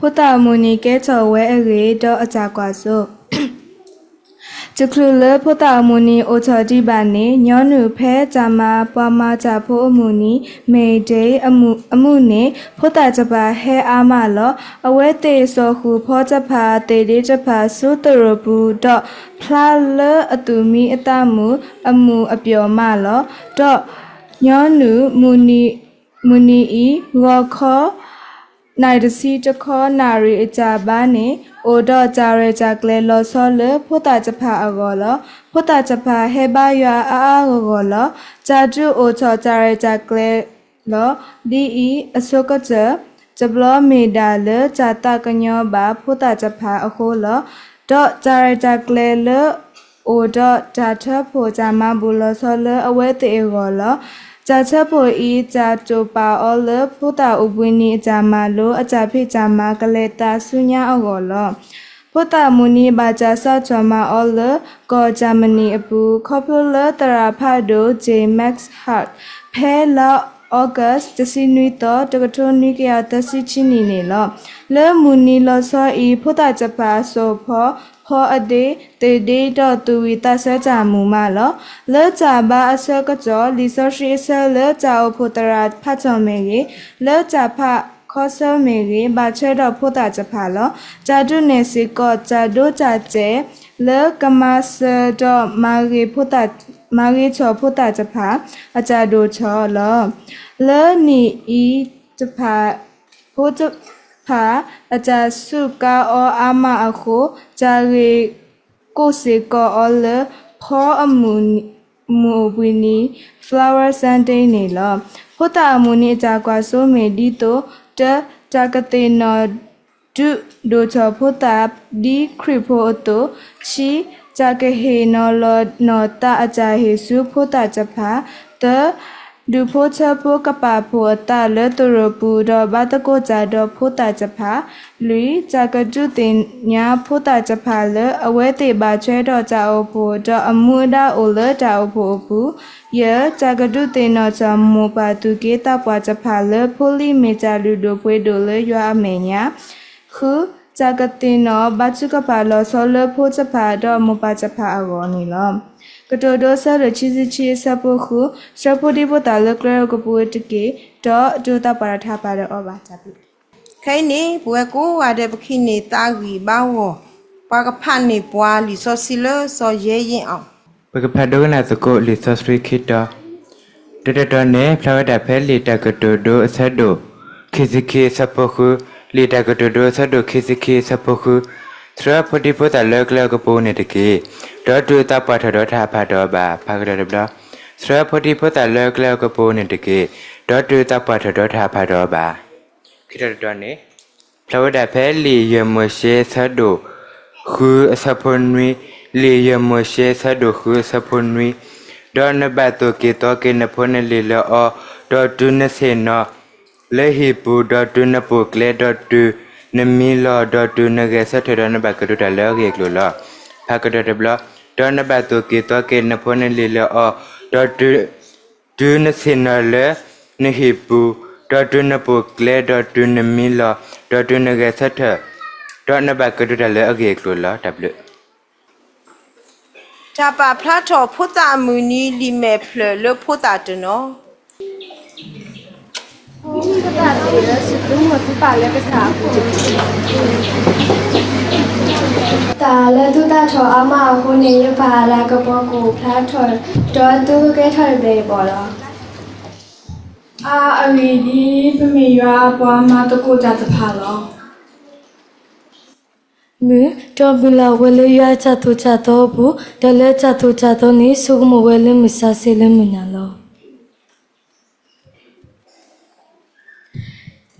ဖိသၣ်အမုၢ်နံၤကဲထီၣ်ဝဲအဂ့ၢ် ဒီးအတၢ်ကွၢ်စိ တချုးလၢဖိသၣ်အမုၢ်နံၤအိၣ်ထီၣ်ဒံးဘၣ်န့ၣ် ညီနုၢ်ဖဲတၢ်မၤ ပှၤမၤတၢ်ဖိအမုၢ်နံၤ May Day အမုၢ်န့ၣ် ဖိသၣ်တဖၣ်ဟဲအါမးလီၤ. အဝဲသ့ၣ်စိာ်ဃုာ်ဖီတဖၣ် သ့ၣ်ဒ့တဖၣ်ဆူသရိာ်ပူၤ ဒီးဖျါလၢအသူၣ်မံအသးမုာ် အမုာ်အပျီၢ်မးလီၤ. ဒီးညီနုၢ် မုၢ်နံၤအံၤ ဂီၤခီ နၣ်ရံၣ်တဆံတခီ နၣ်ရံၣ်အတၢ်ဘါန့ၣ် အိၣ်ဒီးတၢ်ရဲၣ်တၢ်ကျဲၤလီၤဆီလၢဖိသၣ်တဖၣ်အဂီၢ်လီၤ. ဖိသၣ်တဖၣ်ဟဲဘါယွၤအါအါဂီၢ်ဂီၢ်လီၤ. တၢ်ဒုးအိၣ်ထီၣ်တၢ်ရဲၣ်တၢ်ကျဲၤလီၤ. ဒ်အံၤအဆိကတၢၢ် တဘျီမ့ၢ်ဒၣ်လၢတၢ်သးကညီၤဘၣ်ဖိသၣ်တဖၣ်အဃိလီၤ. ဒီးတၢ်ရဲၣ်တၢ်ကျဲၤလၢအိၣ်ဒီးတၢ်ထၢဖှိၣ်တၢ်မၤဘူၣ်လီၤဆီလၢအဝဲသ့ၣ်အဂီၢ်လီၤ. တၢ်ထၢဖှိၣ်အံၤ တၢ်တိာ်ပာ်အီၤလၢဖိသၣ်အိၣ်ဘှံးနံၤအတၢ်မၤလိ အတၢ်ဖံးတၢ်မၤကလဲၤသးဆူညါအဂီၢ်လီၤ. ဖိသၣ်မုၢ်နံၤဘၣ်တၢ်စးထီၣ်မၤအီၤလၢကီၢ်ကၠၣ်မနံၤအပူၤ ခီဖျိလၢသရၣ်ဖးဒိၣ် J. Max Hard ဖဲလါအီကူး တဆံနွံသီ တကထိနွံကယၤသၢဆံခံနံၣ်န့ၣ်လီၤ. လၢမုၢ်နံၤလီၤဆီအံၤ ဖိသၣ်တဖၣ်စိာ်ဖီ ဖီအဒ့ သ့ၣ်ဒ့ ဒီးသူၣ်ဝံၣ်သးဆၢတၢ်မုာ်မးလီၤ. လၢတၢ်ဘါအဆၢကတီၢ် လံာ်စီဆှံအဆၢလၢတၢ်အိၣ်ဖှိၣ်သရၣ်ဖးထီၣ်မ့ၢ်ဂ့ၤ, လၢတၢ်ဖးခီဆၢမ့ၢ်ဂ့ၤ, ဘၣ်ထွဲဒီးဖိသၣ်တဖၣ်လီၤ. တၢ်ဒုးနဲၣ်စ့ၢ်ကီး တၢ်ဒိတၢ်တဲာ် လၢကမၤစၢၤဒီး မၤဂ့ၤထီၣ်ဖိသၣ်တဖၣ် အတၢ်ဒိၣ်ထီၣ်လီၤ. လၢနံၣ်အံၤတဖၣ် ဖိတဖၣ် အတၢ်စူးကါအီၤအါမးအဃိ တၢ်ဂ့ၢ်ကိးစ့ၢ်ကီးအီၤလၢ ဖီအမုၢ်အိၣ်ဘှံးနံၤ Flower Sunday န့ၣ်လီၤ. ဖိသၣ်အမုၢ်နံၤအတၢ်ကွၢ်စိမ့ၢ်ဒ်သိး တၢ, တၢ်ကသ့ၣ်နီၣ် ဒုးဒိၣ်ထီၣ်ဖိသၣ် ဒ်ခရံာ်ဖိအသိး, ခံ, တၢ်ကဟ့ၣ်နီၤလီၤနီၢ်သးအတၢ်ဟ့ၣ်ဆူဖိသၣ်တဖၣ်, သၢ, ဒူၣ်ဖိထၢဖိကပာ်ဖှိၣ်အသးလၢသရိာ်ပူၤ ဒီးဘါသကိးတၢ်ဒီးဖိသၣ်တဖၣ်, လွံၢ်, တၢ်ကဒုးသ့ၣ်ညါဖိသၣ်တဖၣ်လၢ အဝဲသ့ၣ်ဘၣ်ထွဲဒီးတၢ်အိၣ်ဖှိၣ် ဒီးအမူဒါအိၣ်လၢတၢ်အိၣ်ဖှိၣ်အပူၤ, ယဲၢ်, တၢ်ကဒုးသ့ၣ်နီၣ်ထီၣ်မိၢ်ပၢ်သူၣ်က့သးပှၢ်တဖၣ်လၢ ဖိလံၤမ့ၢ်တၢ်လုၢ်ဒိၣ်ပှ့ၤဒိၣ်လၢယွၤအမဲာ်ညါ, ဃု, တၢ်ကသ့ၣ်နီၣ်ဘါထုကဖၣ်လီၤဆီလၢဖိတဖၣ်ဒီးမိၢ်ပၢ်တဖၣ်အဂီၢ်န့ၣ်လီၤ. ကတိၤဒိအဆၢဒိၣ်ခံဆံခံအဆၢဖိဃု, ဆှၢဖိဒံဖိသၣ်လၢကျဲအကပူၤတက့ၢ်, ဒီးဒုးသးပှၢ်ဒီးတၢ်ဟးဖးဒီးအီၤဘၣ်တၢ်ဘျုး ခဲအံၤန့ၣ် ပဝဲကိးဂၤဒဲးပကဟံးန့ၢ်သးဂံၢ်ဘါဂီၢ်, ပှၤကဖးန့ၢ်ပှၤလံာ်စီဆှံလၢစီၤယဲယ့အီၤ, ပကဖးဒိကနၣ်သကိးလံာ်စီဆှံခံတီၤ, တတီၤတီၤန့ၣ် ဖျါဝဲဒၣ်ဖဲလံာ်တၢ်ကတိၤဒိအဆၢဒိၣ်ခံဆံခံအဆၢဖိဃု, လံာ်တၢ်ကတိၤဒိအဆၢဒိၣ်ခံဆံခံအဆၢဖိဃု, ဆှၢဖိဒံဖိသၣ်လၢကျဲအကပူၤန့ၣ်တက့ၢ်, ဒီးဒုးသးပှၢ်ထီၣ်ဒီးတၢ်ဟးဖးဒီးအီၤဘၣ်, ဖးကဒီးတဘျီ, ဆှၢဖိဒံဖိသၣ်လၢကျဲအကပူၤန့ၣ်တက့ၢ်, ဒီးဒုးသးပှၢ်ထီၣ်ဒီးတၢ်ဟးဖးဒီးအီၤဘၣ် ခံတီၤတတီၤန့ၣ်, ဖျါဝဲဒၣ်ဖဲလံာ်ယဲၢ်မိၤၡ့ဆၢဒိၣ်ဃုအဆၢဖိနွံ, လံာ်ယဲၢ်မိၤၡ့ဆၢဒိၣ်ဃုအဆၢဖိနွံ, ဒီးနဘၣ်သိၣ်က့ၤသီက့ၤနဖိနလံၤလၢအီၤ, ဒီးတုၤနဆ့ၣ်နီၤလၢဟံၣ်ပူၤ, ဒီးတုၤနပိာ်ကျဲ, ဒီးတုၤနမံလီၤ, ဒီးတုၤနဂဲၤဆၢထၢၣ်, ဒီးနဘၣ်ကတိၤတၢ်လၢအဂ့ၢ်အကျိၤလီၤ. ဖးကဒီးတဘျီ, ဒီးနဘၣ်သိၣ်က့ၤသီက့ၤနဖိနလံၤလၢအီၤ, ဒီး တုၤနဆ့ၣ်နီၤလၢနဟံၣ်ပူၤ, ဒီးတုၤနပိာ်ကျဲ, ဒီးတုၤနမံလီၤ, ဒီးတုၤနဂဲၤဆၢထၢၣ်, ဒီးနဘၣ်ကတိၤတၢ်လၢအဂ့ၢ်အကျိၤလီၤ. တၢ်ဘျုး တၢ်ပာ်ဖျါထီၣ်ဖိသၣ်အမုၢ်နံၤ လံာ်မဲာ်ဖျၢၣ်လၢဖိသၣ်တနီၤ တၢ်လၢသုသးထီၣ်အါမးအဃိန့ၣ် ယပာ်လၤကပီၤကအိၣ်ဖျါထီၣ် ဒီးသုကဲထီၣ်တဘျီအံၤဘၣ်လီၤ. အါ, အဂ့ၢ်ဒ်အံၤ, ပမ့ၢ်ယွၤအပှၤမၤသကိးတၢ်တဖၣ်လီၤ. မုၢ်, ဒီးမုၢ်လၢ်ဝဲလၢယွၤအတၢ်သိၣ်တၢ်သီအပူၤ, ဒီးလၢတၢ်သိၣ်တၢ်သီန့ၣ် ဆိကမိၣ်ဝဲလၢမုၢ်ဆါဆ့လၢမုၢ်နၤလီၤ.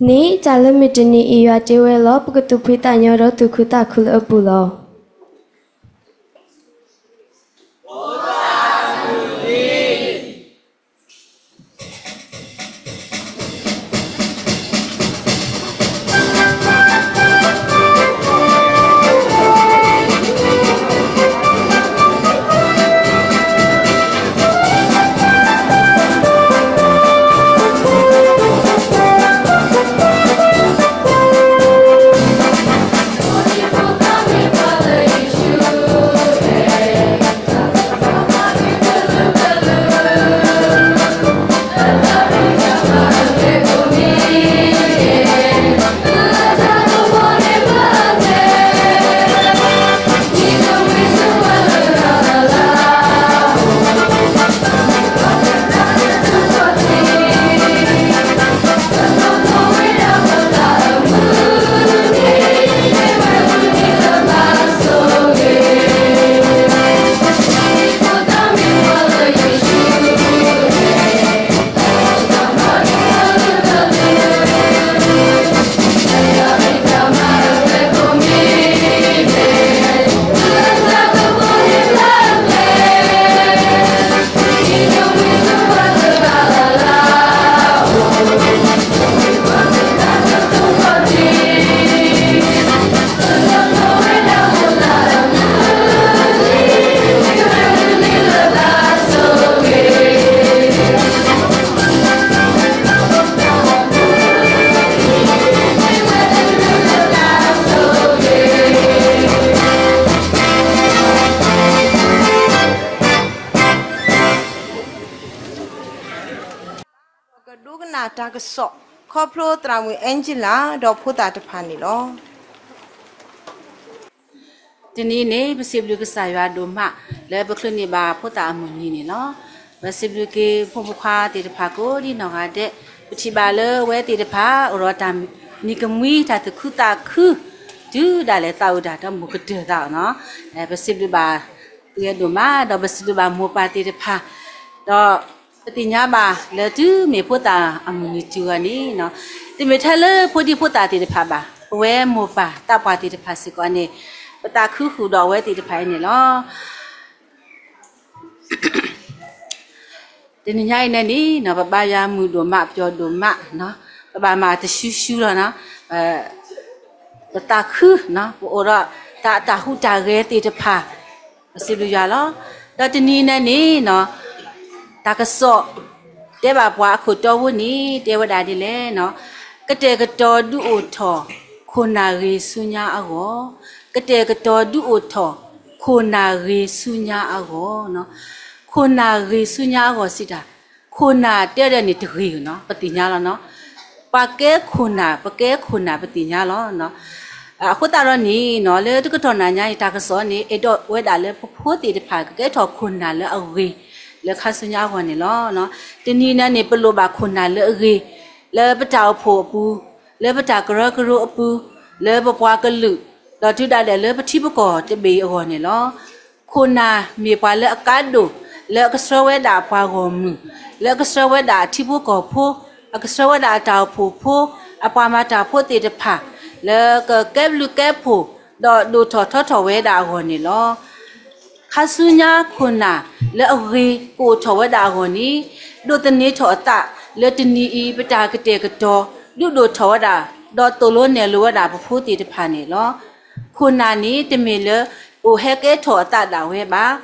နံၣ်, တၢ်လၢမုၢ်တနံၤအံၤ ယွၤတ့ဝဲလီၤ. ပကသူၣ်ဖှံသးညီဒီးသူၣ်ခုသးခုလၢအပူၤလီၤ. တၢ်ကစီၣ် ခီဖျိသရၣ်မုၣ်အဲၣ်ကၠလၣ် ဒီးဖိသၣ်တဖၣ်န့ၣ်လီၤ. တနံၤအံၤန့ၣ် ပစံးဘျုးကစၢ်ယွၤဒိၣ်မး လၢပချုးန့ၢ်ဘၣ်ဖိသၣ်အမုၢ်နံၤန့ၣ်လီၤ. ပစံးဘျုးက့ၤဖိမုၣ်ဖိခွါသ့ၣ်တဖၣ်ကိးဒ်နီၢ်ဂၤဒဲး, ပထံၣ်ဘၣ်လၢအဝဲသ့ၣ်တဖၣ် အိၣ်ဒီးတၢ်နံၤကမှံ တၢ်သူၣ်ခုသးခု တုၤဒၣ်လဲာ်သးအိၣ်တၢ်ဒီးမိၢ်ကတၢၢ်သးအီၤနီၤ. ပစံးဘျုးဘၣ်သုဝဲဒိၣ်မး ဒီးပစံးဘျုးဘၣ်မိၢ်ပၢ်သ့ၣ်တဖၣ်, ဒီးပသ့ၣ်ညါဘၣ်လၢတုၤမ့ၢ်ဖိသၣ်အမုၢ်နံၤတုၤအဂီၢ်န့ၣ်, တမ့ၢ်ထဲလၢဖိဒံဖိသၣ်သ့ၣ်တဖၣ်ဘၣ်, ပဝဲမိၢ်ပၢ်သးပှၢ်သ့ၣ်တဖၣ်စ့ၢ်ကီးန့ၣ် ပသးခုဃုာ်ဒီးအဝဲသ့ၣ်တဖၣ်အံၤန့ၣ်လီၤ. တနံၤညါအံၤန့ၣ်န့ၣ် ပဘါယွၤမုာ်ဒိၣ်မး ပယီၤဒိၣ်မး, ပဘၣ်မၤတဆူၣ်ဆူၣ်လီၤနီၤ. ပသးခု, ပအိၣ်ဒီးတၢ် တၢ်ဟူးတၢ်ဂဲၤသ့ၣ်တဖၣ်, ပစံးဘျုးယွၤလီၤ. ဒီးတနံၤအံၤန့ၣ်န့ၣ် တၢ်ကစီၣ် တဲဘၣ်ပှၤအခိၣ်တီဘိန့ၣ် တဲဝဲဒၣ်ဒ်လဲၣ်, ကတဲာ်ကတီၤဒုးအိၣ်ထီၣ် ခိၣ်နၢ်ဂ့ၤဆူညါအဂီၢ်, ကတဲာ်ကတီၤဒုးအိၣ်ထီၣ် ခိၣ်နၢ်ဂ့ၤဆူညါအဂီၢ်, ခိၣ်နၢ်ဂ့ၤဆူညါအဂီၢ်စံးတၢ်, ခိၣ်နၢ်တဲဒၣ်န့ၣ်တဂ့ၤနီၤ ပသ့ၣ်ညါလီၤနီၤ. ပှၤကဲခိၣ်နၢ် ပကဲခိၣ်နၢ်ပသ့ၣ်ညါလီၤ. အဃိသတးဒီးန့ၣ် လၢတကတီၢ်နၢ်ညါအံၤ တၢ်ကစီၣ်န့ၣ် အဲၣ်ဒိးဝဲဒၣ်လၢပဖိသ့ၣ်တဖၣ် ကကဲထီၣ်ခိၣ်နၢ်လၢအဂ့ၤ လၢခါဆူညါအဂီၢ်န့ၣ်လီၤ. တနံၤအံၤန့ၣ် ပလိၣ်ဘၣ်ခိၣ်နၢ်လၢအဂ့ၤ လၢပတၢ်အိၣ်ဖှိၣ်အပူၤ, လၢပတၢ်ကရၢကရိအပူၤ, လၢပပှၤကလုာ်, ဒီးတုၤဒၣ်လဲာ်လၢပထံပကီၢ်တဘ့ၣ်အဂီၢ်န့ၣ်လီၤ. ခိၣ်နၢ်မ့ၢ်ပှၤလၢအကါဒိၣ်, လၢအကဆှၢဝဲဒၣ်ပှၤဂီၢ်မုၢ်, လၢအကဆှၢဝဲဒၣ်အထံဖိကီၢ်ဖိ, အကဆှၢဝဲဒၣ်အတၢ်အိၣ်ဖှိၣ်ဖိ, အပှၤမၤတၢ်ဖိသ့ၣ်တဖၣ် လၢကကဲဘျုးကဲဖှိၣ်, ဒီးဒိၣ်ထီၣ်ထီထီၣ်ဝဲဒၣ်အဂီၢ်န့ၣ်လီၤ. ခါဆူညါခိၣ်နၢ်လၢအဂ့ၤကအိၣ်ထီၣ်ဝဲဒၣ်အဂီၢ်န့ၣ်, ဒိးသန့ၤထီၣ်အသးလၢတနံၤအံၤ ပတၢ်ကတဲာ်ကတီၤ ဒုးဒိၣ်ထီၣ်ဝဲဒၣ်, ဒီးသိၣ်လိနဲၣ်လိဝဲဒၣ်ပဖိသ့ၣ်တဖၣ်န့ၣ်လီၤ. ခိၣ်နၢ်န့ၣ် တမ့ၢ်လၢအိၣ်ဟဲကဲထီၣ်အသးဒၣ်ဝဲဘၣ်,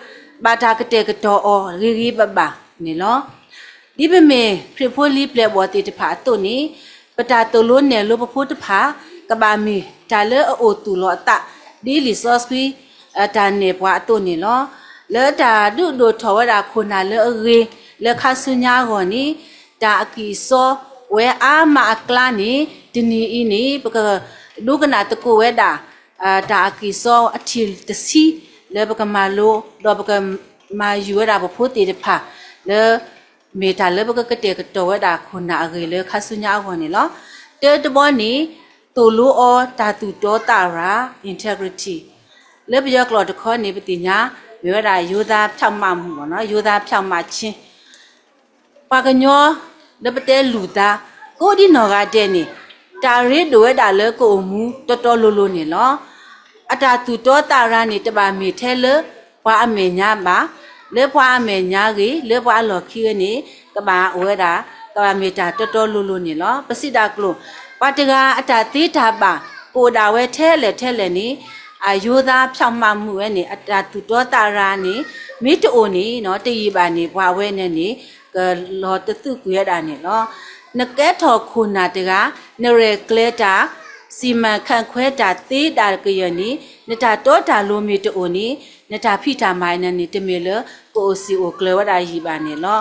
ဘၣ်တၢ်ကတဲာ်ကတီၤအီၤဂ့ၤဂ့ၤဘၣ်ဘၣ်န့ၣ်လီၤ. ဒ်ပမ့ၢ်ခရံာ်ဖိလံၤပျဲၢ်ဘီၣ်သ့ၣ်တဖၣ်အသိးန့ၣ်, ပတၢ်သိၣ်လိနဲၣ်လိပဖိတဖၣ် ကဘၣ်မ့ၢ်တၢ်လၢအအိၣ်သူၣ်လီၤအသး ဒ်လံာ်စီဆှံ တၢ်နဲၣ်ပှၤအသိးန့ၣ်လီၤ. လၢတၢ်ဒုးဒိၣ်ထီၣ်ဝဲဒၣ်ခိၣ်နၢ်လၢအဂ့ၤ လၢခါဆူညါအဂီၢ်န့ၣ်, တၢ်အကံၢ်အစီဝဲအါမးအကျါန့ၣ်, တနံၤအံၤန့ၣ် ပကဒိကနၣ်သကိးဝဲဒၣ် တၢ်အကံၢ်အစီအထံၣ်တဆံ လၢပကမၤလိ ဒီးပကမၤယုာ်ဝဲဒၣ်ပဖိသ့ၣ်တဖၣ် လၢ မ့ၢ်တၢ်လၢပကကတဲာ်ကတီၤဝဲဒၣ်ခိၣ်နၢ်အဂ့ၤလၢခါဆူညါအဂီၢ်န့ၣ်လီၤ. တၢတဘီန့ၣ်, သိၣ်လိအီၤတၢ်သူၣ်တီသးရၤ integrity, လၢပယီၤကျိာ်တခီန့ၣ် ပသ့ၣ်ညါမ့ၢ်ဝဲဒၣ် ရိုးသားဖြောင့်မတ်မှုပေါ့နော်, ရိုးသားဖြောင့်မတ်ခြင်း. ပှၤကညီလၢပတဲလူၤသး ကိးဒ်နီၢ်ဂၤဒဲးန့ၣ်, တၢ်ရ့ဒိၣ်ဝဲဒၣ်လၢကအိၣ်မူတီတီလိၤလိၤန့ၣ်လီၤ. အတၢ်သူၣ်တီသးရၤန့ၣ် တဘၣ်မ့ၢ်ထဲလၢပှၤအမဲာ်ညါဘၣ်, လၢပှၤအမဲာ်ညါဂ့ၤ လၢပှၤအလီၢ်ခံဂ့ၤန့ၣ် ကဘၣ်အိၣ်ဝဲဒၣ်, ကဘၣ်မ့ၢ်တၢ်တီတီလိၤလိၤန့ၣ်လီၤ. ပစံးတၢ်ကျိာ်, ပှၤတဂၤအတၢ်သ့တၢ်ဘၣ် ကအိၣ်ဒၣ်ဝဲထဲလဲၣ်ထဲလဲၣ်န့ၣ်, အရိုးသားဖြောင့်မတ်မှုဝဲန့ၣ် အတၢ်သူၣ်တီသးရၤန့ၣ် မ့ၢ်တအိၣ်န့ၣ် တယံာ်ဘၣ်န့ၣ် ပှၤဝဲန့ၣ်န့ၣ် ကလီၤတသူၣ်ကွံာ်ဝဲဒၣ်န့ၣ်လီၤ. နကဲထီၣ်ခိၣ်နၢ်တဂၤ, နရဲၣ်ကျဲၤတၢ် စီမံခန့်ခွဲတၢ်သ့ဒၣ်ကယၢၢ်န့ၣ်, နတၢ်တီတၢ်လိၤမ့ၢ်တအိၣ်န့ၣ်, နတၢ်ဖံးတၢ်မၤန့ၣ်န့ၣ် တမ့ၢ်လၢကအိၣ်စံာ်အိၣ်ကျၢၤဝဲဒၣ်ယံာ်ဘၣ်န့ၣ်လီၤ.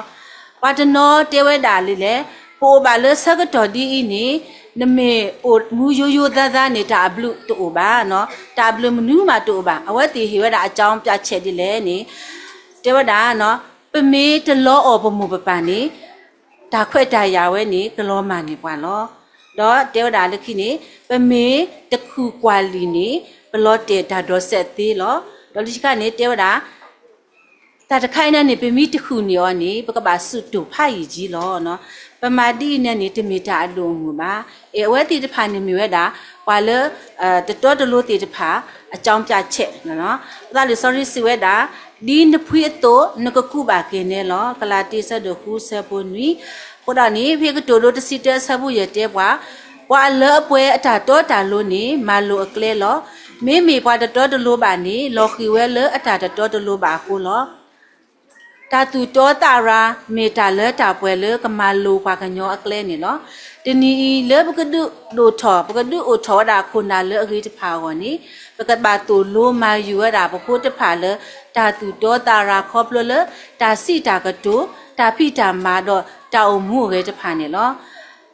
ပှၤတနီၤတဲဝဲဒၣ်ဒ်လဲၣ်, ပအိၣ်ဘၣ်လၢဆၢကတီၢ်ဒ်အံၤန့ၣ်, နမ့ၢ်အိၣ်မူယိယိသးသးန့ၣ် တၢ်အဘျုးတအိၣ်ဘၣ်, တၢ်အဘျုးမနုၤမးတအိၣ်ဘၣ်. အဝဲသ့ၣ်ဟ့ၣ်ဝဲဒၣ်အကြောင်းပြချက်ဒ်လဲၣ်န့ၣ်, တဲဝဲဒၣ် ပမ့ၢ်တလီအီၣ်ပမိၢ်ပပၢ်န့ၣ်, တၢ်ခွဲးတၢ်ယာ်ဝဲန့ၣ် ကလီၤမၢ်န့ၢ်ပှၤလီၤ. ဒီးတဲဝဲဒၣ်လၢခံန့ၣ်, ပမ့ၢ်တခုၣ်ကွၢ်လံာ်န့ၣ်, ပလီၤတဲာ်တၢ်ဒိးစဲးသ့လီၤ. ဒီးလၢခံခါန့ၣ် တဲဝဲဒၣ် တၢ်တခါအံၤန့ၣ်န့ၣ် ပမ့ၢ်တခုၣ်န့ၢ်အီၤန့ၣ် ပကဘၣ်စူးတိၢ်ဖးယံာ်ကံလီၤ. ပမၤဒ်အံၤန့ၣ်န့ၣ် တမ့ၢ်တၢ်အဒိၣ်အမုၢ်ဘၣ်. အဲ အဝဲသ့ၣ်တဖၣ်န့ၣ်မ့ၢ်ဝဲဒၣ် ပှၤလၢ တတီတလိၤသ့ၣ်တဖၣ် အကြောင်းပြချက် အဃိသတးလံာ်စီဆှံစံးဝဲဒၣ်, ဒ်နဖှံအသိး နကကူးဘၣ်က့ၤနဲလီၤ. ကလၤတံ အဆၢဒိၣ်ဃု အဆၢဖိနွံ. အဃိဒီးန့ၣ် ဖဲကတိၤဒိ တဆံတၢ အဆၢဖိယဲၢ်တဲပှၤ, ပှၤအလၢအပှဲၤအတၢ်တီတၢ်လိၤန့ၣ် မၤလိာ်အကျဲလီၤ. မ့မ့ၢ်ပှၤတတီတလိၤဘၣ်န့ၣ် လီၤဃံၤဝဲလၢအတၢ်တတီတလိၤဘၣ်အဃိလီၤ. တၢ်သူၣ်တီသးရၤ မ့ၢ်တၢ်လၢတၢ်ပှဲၤလၢကမၤလိာ်ပှၤကညီအကျဲန့ၣ်လီၤ. တနံၤအံၤလၢပကဒုးဒိၣ်ထီၣ် ပကဒုးအိၣ်ထီၣ်ဝဲဒၣ်ခိၣ်နၢ်လၢအဂ့ၤတဖၣ်အဂီၢ်န့ၣ်, ပကဘၣ်သိၣ်လိမၤယုာ်ဝဲဒၣ်ပဖိတဖၣ်လၢ တၢ်သူၣ်တီသးရၤခီဖျိလၢ တၢ်စံးတၢ်ကတိၤ, တၢ်ဖံးတၢ်မၤဒီးတၢ်အိၣ်မူအဂ့ၤတဖၣ်န့ၣ်လီၤ.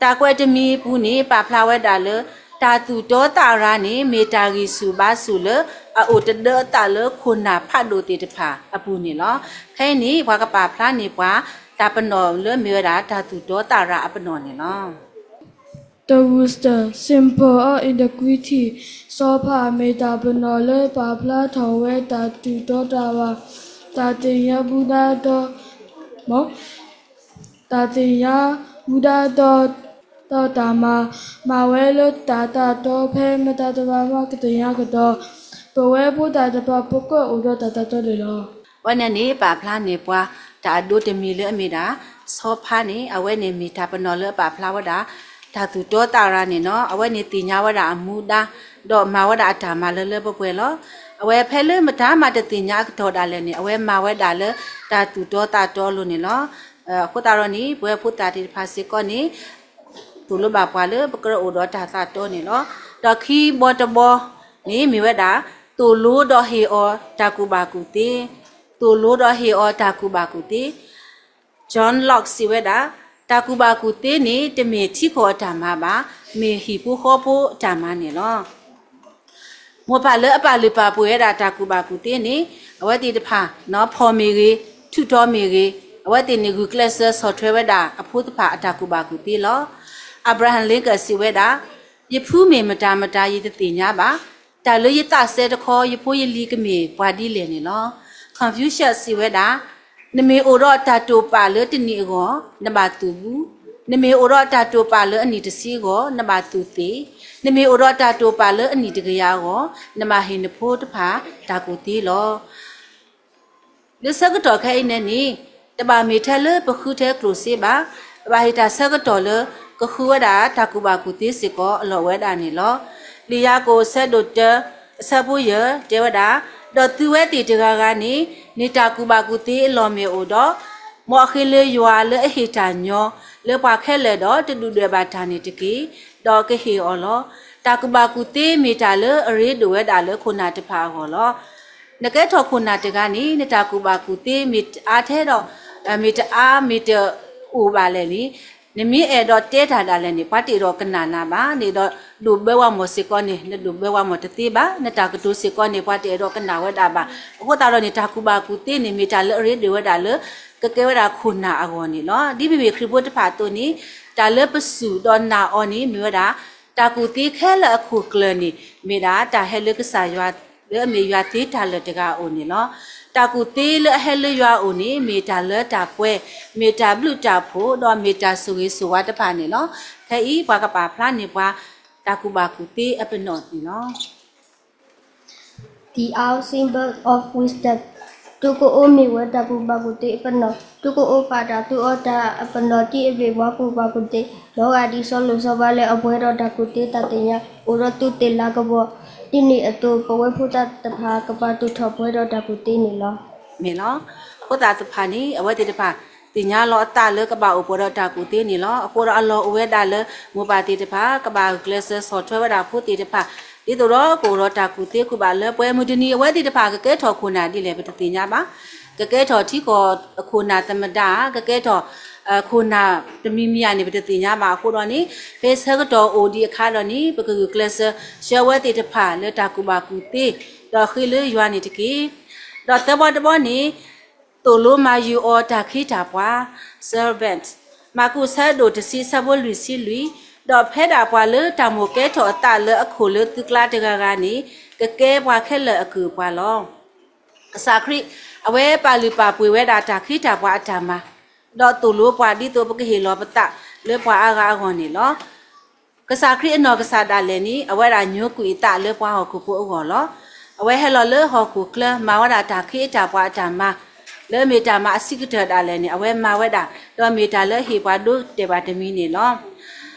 တၢ်ကွဲးတမံၤအပူၤန့ၣ် ပာ်ဖျါဝဲဒၣ်လၢ တၢ်သူၣ်တီသးရၤန့ၣ် မ့ၢ်တၢ်ဂံၢ်ဆူၣ်ဘါဆူၣ်လၢ အအိၣ်တဒၢအသးလၢခိၣ်နၢ်ဖးဒိၣ်သ့ၣ်တဖၣ်အပူၤန့ၣ်လီၤ. ခဲအံၤန့ၣ် ပှၤကပာ်ဖျါန့ၢ်ပှၤ တၢ်ပနီၣ်လၢမ့ၢ်ဝဲဒၣ် တၢ်သူၣ်တီသးရၤအပနီၣ်န့ၣ်လီၤ. The Wisdom, Symbol of Integrity, စီၤဖးမ့ၢ်တၢ်ပနီၣ်လၢပာ်ဖျါထီၣ်ဝဲတၢ်သူၣ်တီသးရၤ, တၢ်သ့ၣ်ညါဘူဒၣ်ဒီး တၢ်သ့ၣ်ညါဘူဒၣ်ဒီး ဒီးတၢ်မၤ, မၤဝဲလၢတၢ်သးတီဖဲမတၤတဂၤမးကသ့ၣ်ညါကဒီး, ပဝဲဖိသၣ်တဖၣ်ပကအိၣ်ဒီးတၢ်သးတီန့ၣ်လီၤ. အဝဲန့ၣ်န့ၣ် ပာ်ဖျါန့ၢ်ပှၤ တၢ်အဒိတမံၤလၢအမ့ၢ်ဒၣ် စီၤဖးန့ၣ် အဝဲန့ၣ်မ့ၢ်တၢ်ပနီၣ်လၢအပာ်ဖျါဝဲဒၣ် တၢ်သူၣ်တီသးရၤန့ၣ်လီၤ. အဝဲန့ၣ်သ့ၣ်ညါဝဲဒၣ်အမူဒါ ဒီးမၤဝဲဒၣ်အတၢ်မၤလၢလၢပှဲၤပှဲၤလီၤ. အဝဲဖဲလၢမတၤမးတသ့ၣ်ညါအကတီၢ်ဒၣ်လဲာ်န့ၣ် အဝဲမၤဝဲဒၣ်လၢတၢ်သူၣ်တီသးတီအလိၤန့ၣ်လီၤ. အဃိသတးဒီးန့ၣ် ပဝဲဖိသၣ်သ့ၣ်တဖၣ်စ့ၢ်ကီးန့ၣ် သိၣ်လိဘၣ်ပှၤလၢပကအိၣ်ဒီးတၢ်သးတီန့ၣ်လီၤ. ဒီးခံဘီတဘီန့ၣ်မ့ၢ်ဝဲဒၣ် သိၣ်လိဒီးဟ့ၣ်အီၤတၢ်ကူၣ်ဘၣ်ကူၣ်သ့, သိၣ်လိဒီးဟ့ၣ်အီၤတၢ်ကူၣ်ဘၣ်ကူၣ်သ့ John Locke စံးဝဲဒၣ်, တၢ်ကူၣ်ဘၣ်ကူၣ်သ့န့ၣ် တမ့ၢ်ထံကီၢ်အတၢ်မၤဘၣ်, မ့ၢ်ဟံၣ်ဖိဃီဖိအတၢ်မၤန့ၣ်လီၤ. မိၢ်ပၢ်လၢအပာ်လုၢ်ပာ်ပှ့ၤဝဲဒၣ်တၢ်ကူၣ်ဘၣ်ကူၣ်သ့န့ၣ် အဝဲသ့ၣ်တဖၣ် နီၢ်ဖီၣ်မ့ၢ်ဂ့ၤ, ထုးထီၣ်မ့ၢ်ဂ့ၤ, အဝဲသ့ၣ်န့ၣ်ဂုာ်ကျဲးစၢးဆီၣ်ထွဲဝဲဒၣ်အဖိသ့ၣ်တဖၣ်အတၢ်ကူၣ်ဘၣ်ကူၣ်သ့လီၤ. Abraham Lincoln စံးဝဲဒၣ်, ယဖုမ့ၢ်မတၤမတၤယတသ့ၣ်ညါဘၣ်, တၢ်လၢယသးစဲတခီ ယဖိယလံၤကမ့ၢ်ပှၤဒ်လဲၣ်န့ၣ်လီၤ. Confucius စံးဝဲဒၣ်, နမ့ၢ်အိၣ်ဒီးတၢ်တိာ်ပာ်လၢတနံၣ်အဂီၢ် နဘၣ်သူၣ်ဘူး, နမ့ၢ်အိၣ်ဒီးတၢ်တိာ်ပာ်လၢအနံၣ်တဆံအဂီၢ် နဘၣ်သူၣ်သ့ၣ်, နမ့ၢ်အိၣ်ဒီးတၢ်တိာ်ပာ်လၢအနံၣ်တကယၤအဂီၢ် နဘၣ်ဟ့ၣ်နဖိတဖၣ်တၢ်ကူၣ်သ့လီၤ. လၢဆၢကတီၢ်ခဲအံၤန့ၣ်န့ၣ် တဘၣ်မ့ၢ်ထဲလၢပဃုထဲကျိၣ်စ့ဘၣ်, ပဘၣ်ဟ့ၣ်တၢ်ဆၢကတီၢ်လၢကဃုဝဲဒၣ်တၢ်ကူၣ်ဘၣ်ကူၣ်သ့စ့ၢ်ကီးအလီၢ်ဝဲဒၣ်န့ၣ်လီၤ. လံာ်ယၤကိာ်အဆၢဒိၣ်တၢ အဆၢဖိယဲၢ်တဲဝဲဒၣ်, ဒီးသုဝဲသ့ၣ်တဂၤဂၤန့ၣ် န့ၢ်တၢ်ကူၣ်ဘၣ်ကူၣ်သ့အလီၢ်မ့ၢ်အိၣ်ဒီး မ်အဃ့လၢယွၤလၢအဟ့ၣ်တၢ်ညီလၢပှၤခဲလၢာ်ဒီးတဒုၣ်ဒွဲၣ်ဘၣ်တၢ်န့ၣ်တက့ၢ်, ဒီးကဟ့ၣ်အီၤလီၤ. တၢ်ကူၣ်ဘၣ်ကူၣ်သ့မ့ၢ်တၢ်လၢအရ့ဒိၣ်ဝဲဒၣ်လၢခိၣ်နၢ်တဖၣ်အဂီၢ်လီၤ. နကဲထီၣ်ခိၣ်နၢ်တဂၤန့ၣ် နတၢ်ကူၣ်ဘၣ်ကူၣ်သ့မ့ၢ်တအါထဲဒီး မ့ၢ်တအါမ့ၢ်တအိၣ်ဘၣ်လဲၣ်န့ၣ် နမ့ၢ်အဲၣ်ဒိးတဲတၢ်ဒၣ်လဲာ်န့ၣ် ပှၤတအဲၣ်ဒိးကနၣ်နၤဘၣ်, နအဲၣ်ဒိးဒိးဘၢဝဲမီၢ်စ့ၢ်ကီးန့ၣ် နဒိးဘၢဝဲမီၢ်တသ့ဘၣ်, နတၢ်ကတိၤစ့ၢ်ကီးန့ၣ် ပှၤတအဲၣ်ဒိးကနၣ်ဝဲဒၣ်ဘၣ်. အဃိသတးဒီးန့ၣ် တၢ်ကူၣ်ဘၣ်ကူၣ်သ့န့ၣ် မ့ၢ်တၢ်လၢအရ့ဒိၣ်ဝဲဒၣ်လၢ ကကဲဝဲဒၣ်ခိၣ်နၢ်အဂီၢ်န့ၣ်လီၤ. ဒ်ပမ့ၢ်ခရံာ်ဖိတဖၣ်အသိးန့ၣ် တၢ်လၢပစူၢ်ဒီးနာ်အီၤန့ၣ် မ့ၢ်ဝဲဒၣ် တၢ်ကူၣ်သ့ခဲလၢာ်အခိၣ်ကျၢၢ်န့ၣ် မ့ၢ်ဒၣ်တၢ်ဟဲလၢကစၢ်ယွၤ လၢအမ့ၢ်ယွၤသ့တၢ်လၢာ်တဂၤအအိၣ်န့ၣ်လီၤ. တၢ်ကူၣ်သ့လၢအဟဲလၢယွၤအအိၣ်န့ၣ် မ့ၢ်တၢ်လၢတၢ်ပှဲၤ, မ့ၢ်တၢ်ဘျုးတၢ်ဖှိၣ် ဒီးမ့ၢ်တၢ်ဆိၣ်ဂ့ၤဆိၣ်ဝါတဖၣ်န့ၣ်လီၤ. ခဲအံၤ ပှၤကပာ်ဖျါန့ၢ်ပှၤ တၢ်ကူၣ်ဘၣ်ကူၣ်သ့အပနီၣ်န့ၣ်လီၤ. The Owl Symbol of Wisdom, သုကအိၣ်မ့ၢ်ဝဲတၢ်ကူၣ်ဘၣ်ကူၣ်သ့အပနီၣ်, သုကအိၣ်ပာ်တၢ်သူအီၤတၢ်အပနီၣ် ဒ်အမ့ၢ်ပှၤကူၣ်ဘၣ်ကူၣ်သ့, လီၤဂာ်ဒ်စီၤလိၤစီၤပၤလၢအပှဲၤဒီးတၢ်ကူၣ်သ့တၢ်သ့ၣ်ညါ အိၣ်ဒီးသုးသ့ၣ်လၤကပီၤ ဒ်န့ၣ်အသိး ပဝဲဖိသၣ်တဖၣ်ကဘၣ်သူၣ်ထီၣ်ပှဲၤဒီးတၢ်ကူၣ်သ့န့ၣ်လီၤ. မ့ၢ်လီၤ. ဖိသၣ်တဖၣ်န့ၣ် အဝဲသ့ၣ်တဖၣ် သ့ၣ်ညါလီၤအသးလၢကဘၣ်အိၣ်ပှဲၤဒီးတၢ်ကူၣ်သ့န့ၣ်လီၤ. အဃိဒီးအလီၢ်အိၣ်ဝဲဒၣ်လၢ မိၢ်ပၢ်သ့ၣ်တဖၣ် ကဘၣ်ဂုာ်ကျဲးစၢးဆီၣ်ထွဲဝဲဒၣ်ဖိသ့ၣ်တဖၣ် ဒ်သိးဒီးကအိၣ်ဒီးတၢ်ကူၣ်သ့ကူၣ်ဘၣ်လၢပှဲၤ. မုၢ်တနံၤအဝဲသ့ၣ်တဖၣ် ကကဲထီၣ်ခိၣ်နၢ်ဒ်လဲၣ် ပတသ့ၣ်ညါဘၣ်. ကကဲထီၣ်ထံကီၢ်ခိၣ်နၢ်သမ္မတဧါ, ကကဲထီၣ် ခိၣ်နၢ်တမံၤမံၤဧါန့ၣ် ပတသ့ၣ်ညါဘၣ်. အဃိဒီးန့ၣ် ဖဲဆၢကတီၢ်အိၣ်ဒံးအခါဒီးန့ၣ် ပကဂုာ်ကျဲးစၢး ဆှၢဝဲသ့ၣ်တဖၣ်လၢတၢ်ကူၣ်ဘၣ်ကူၣ်သ့ ဒီးဃ့လၢယွၤန့ၣ်တက့ၢ်. ဒီးသၢဘီတဘီန့ၣ် သိၣ်လိမၤယုာ်အီၤတၢ်ခ့တၢ်ပှၤ servant, မၢ်ကူးဆၢဒိၣ်တဆံ ဆၢဖိလွံၢ်ဆံလွံၢ်, ဒီးဖဲဒၣ်ပှၤလၢတၢ်မိၣ်ကဲထီၣ်အသးလၢအခိၣ်လၢသုကျါတဂၤဂၤန့ၣ် ကကဲပှၤခဲလၢာ်အကုၢ်အပှၤလီၤ. ကစၢ်ခရံာ် အဝဲပာ်လုၢ်ပာ်ပှ့ၤဝဲဒၣ်တၢ်ခ့တၢ်ပှၤအတၢ်မၤ, ဒီးသိၣ်လိပှၤဒ်သိးပကဟ့ၣ်လီၤပသးလၢပှၤအါဂၤအဂီၢ်န့ၣ်လီၤ. ကစၢ်ခရံာ်အနီၢ်ကစၢ်ဒၣ်လဲာ်န့ၣ် အဝဲဒၣ်ညိကွံာ်အသးလၢပှၤဟီၣ်ခိၣ်ဖိအဂီၢ်လီၤ. အဝဲဟဲလီၤလၢဟီၣ်ခိၣ်ချၢ မၤဝဲဒၣ်တၢ်ခ့တၢ်ပှၤအတၢ်မၤ, လၢအမ့ၢ်တၢ်မၤအဆံးကတၢၢ်ဒၣ်လဲာ်န့ၣ် အဝဲမၤဝဲဒၣ် ဒီးမ့ၢ်တၢ်လၢအဟ့ၣ်ပှၤဒိတဲာ်ဘၣ်တမံၤန့ၣ်လီၤ.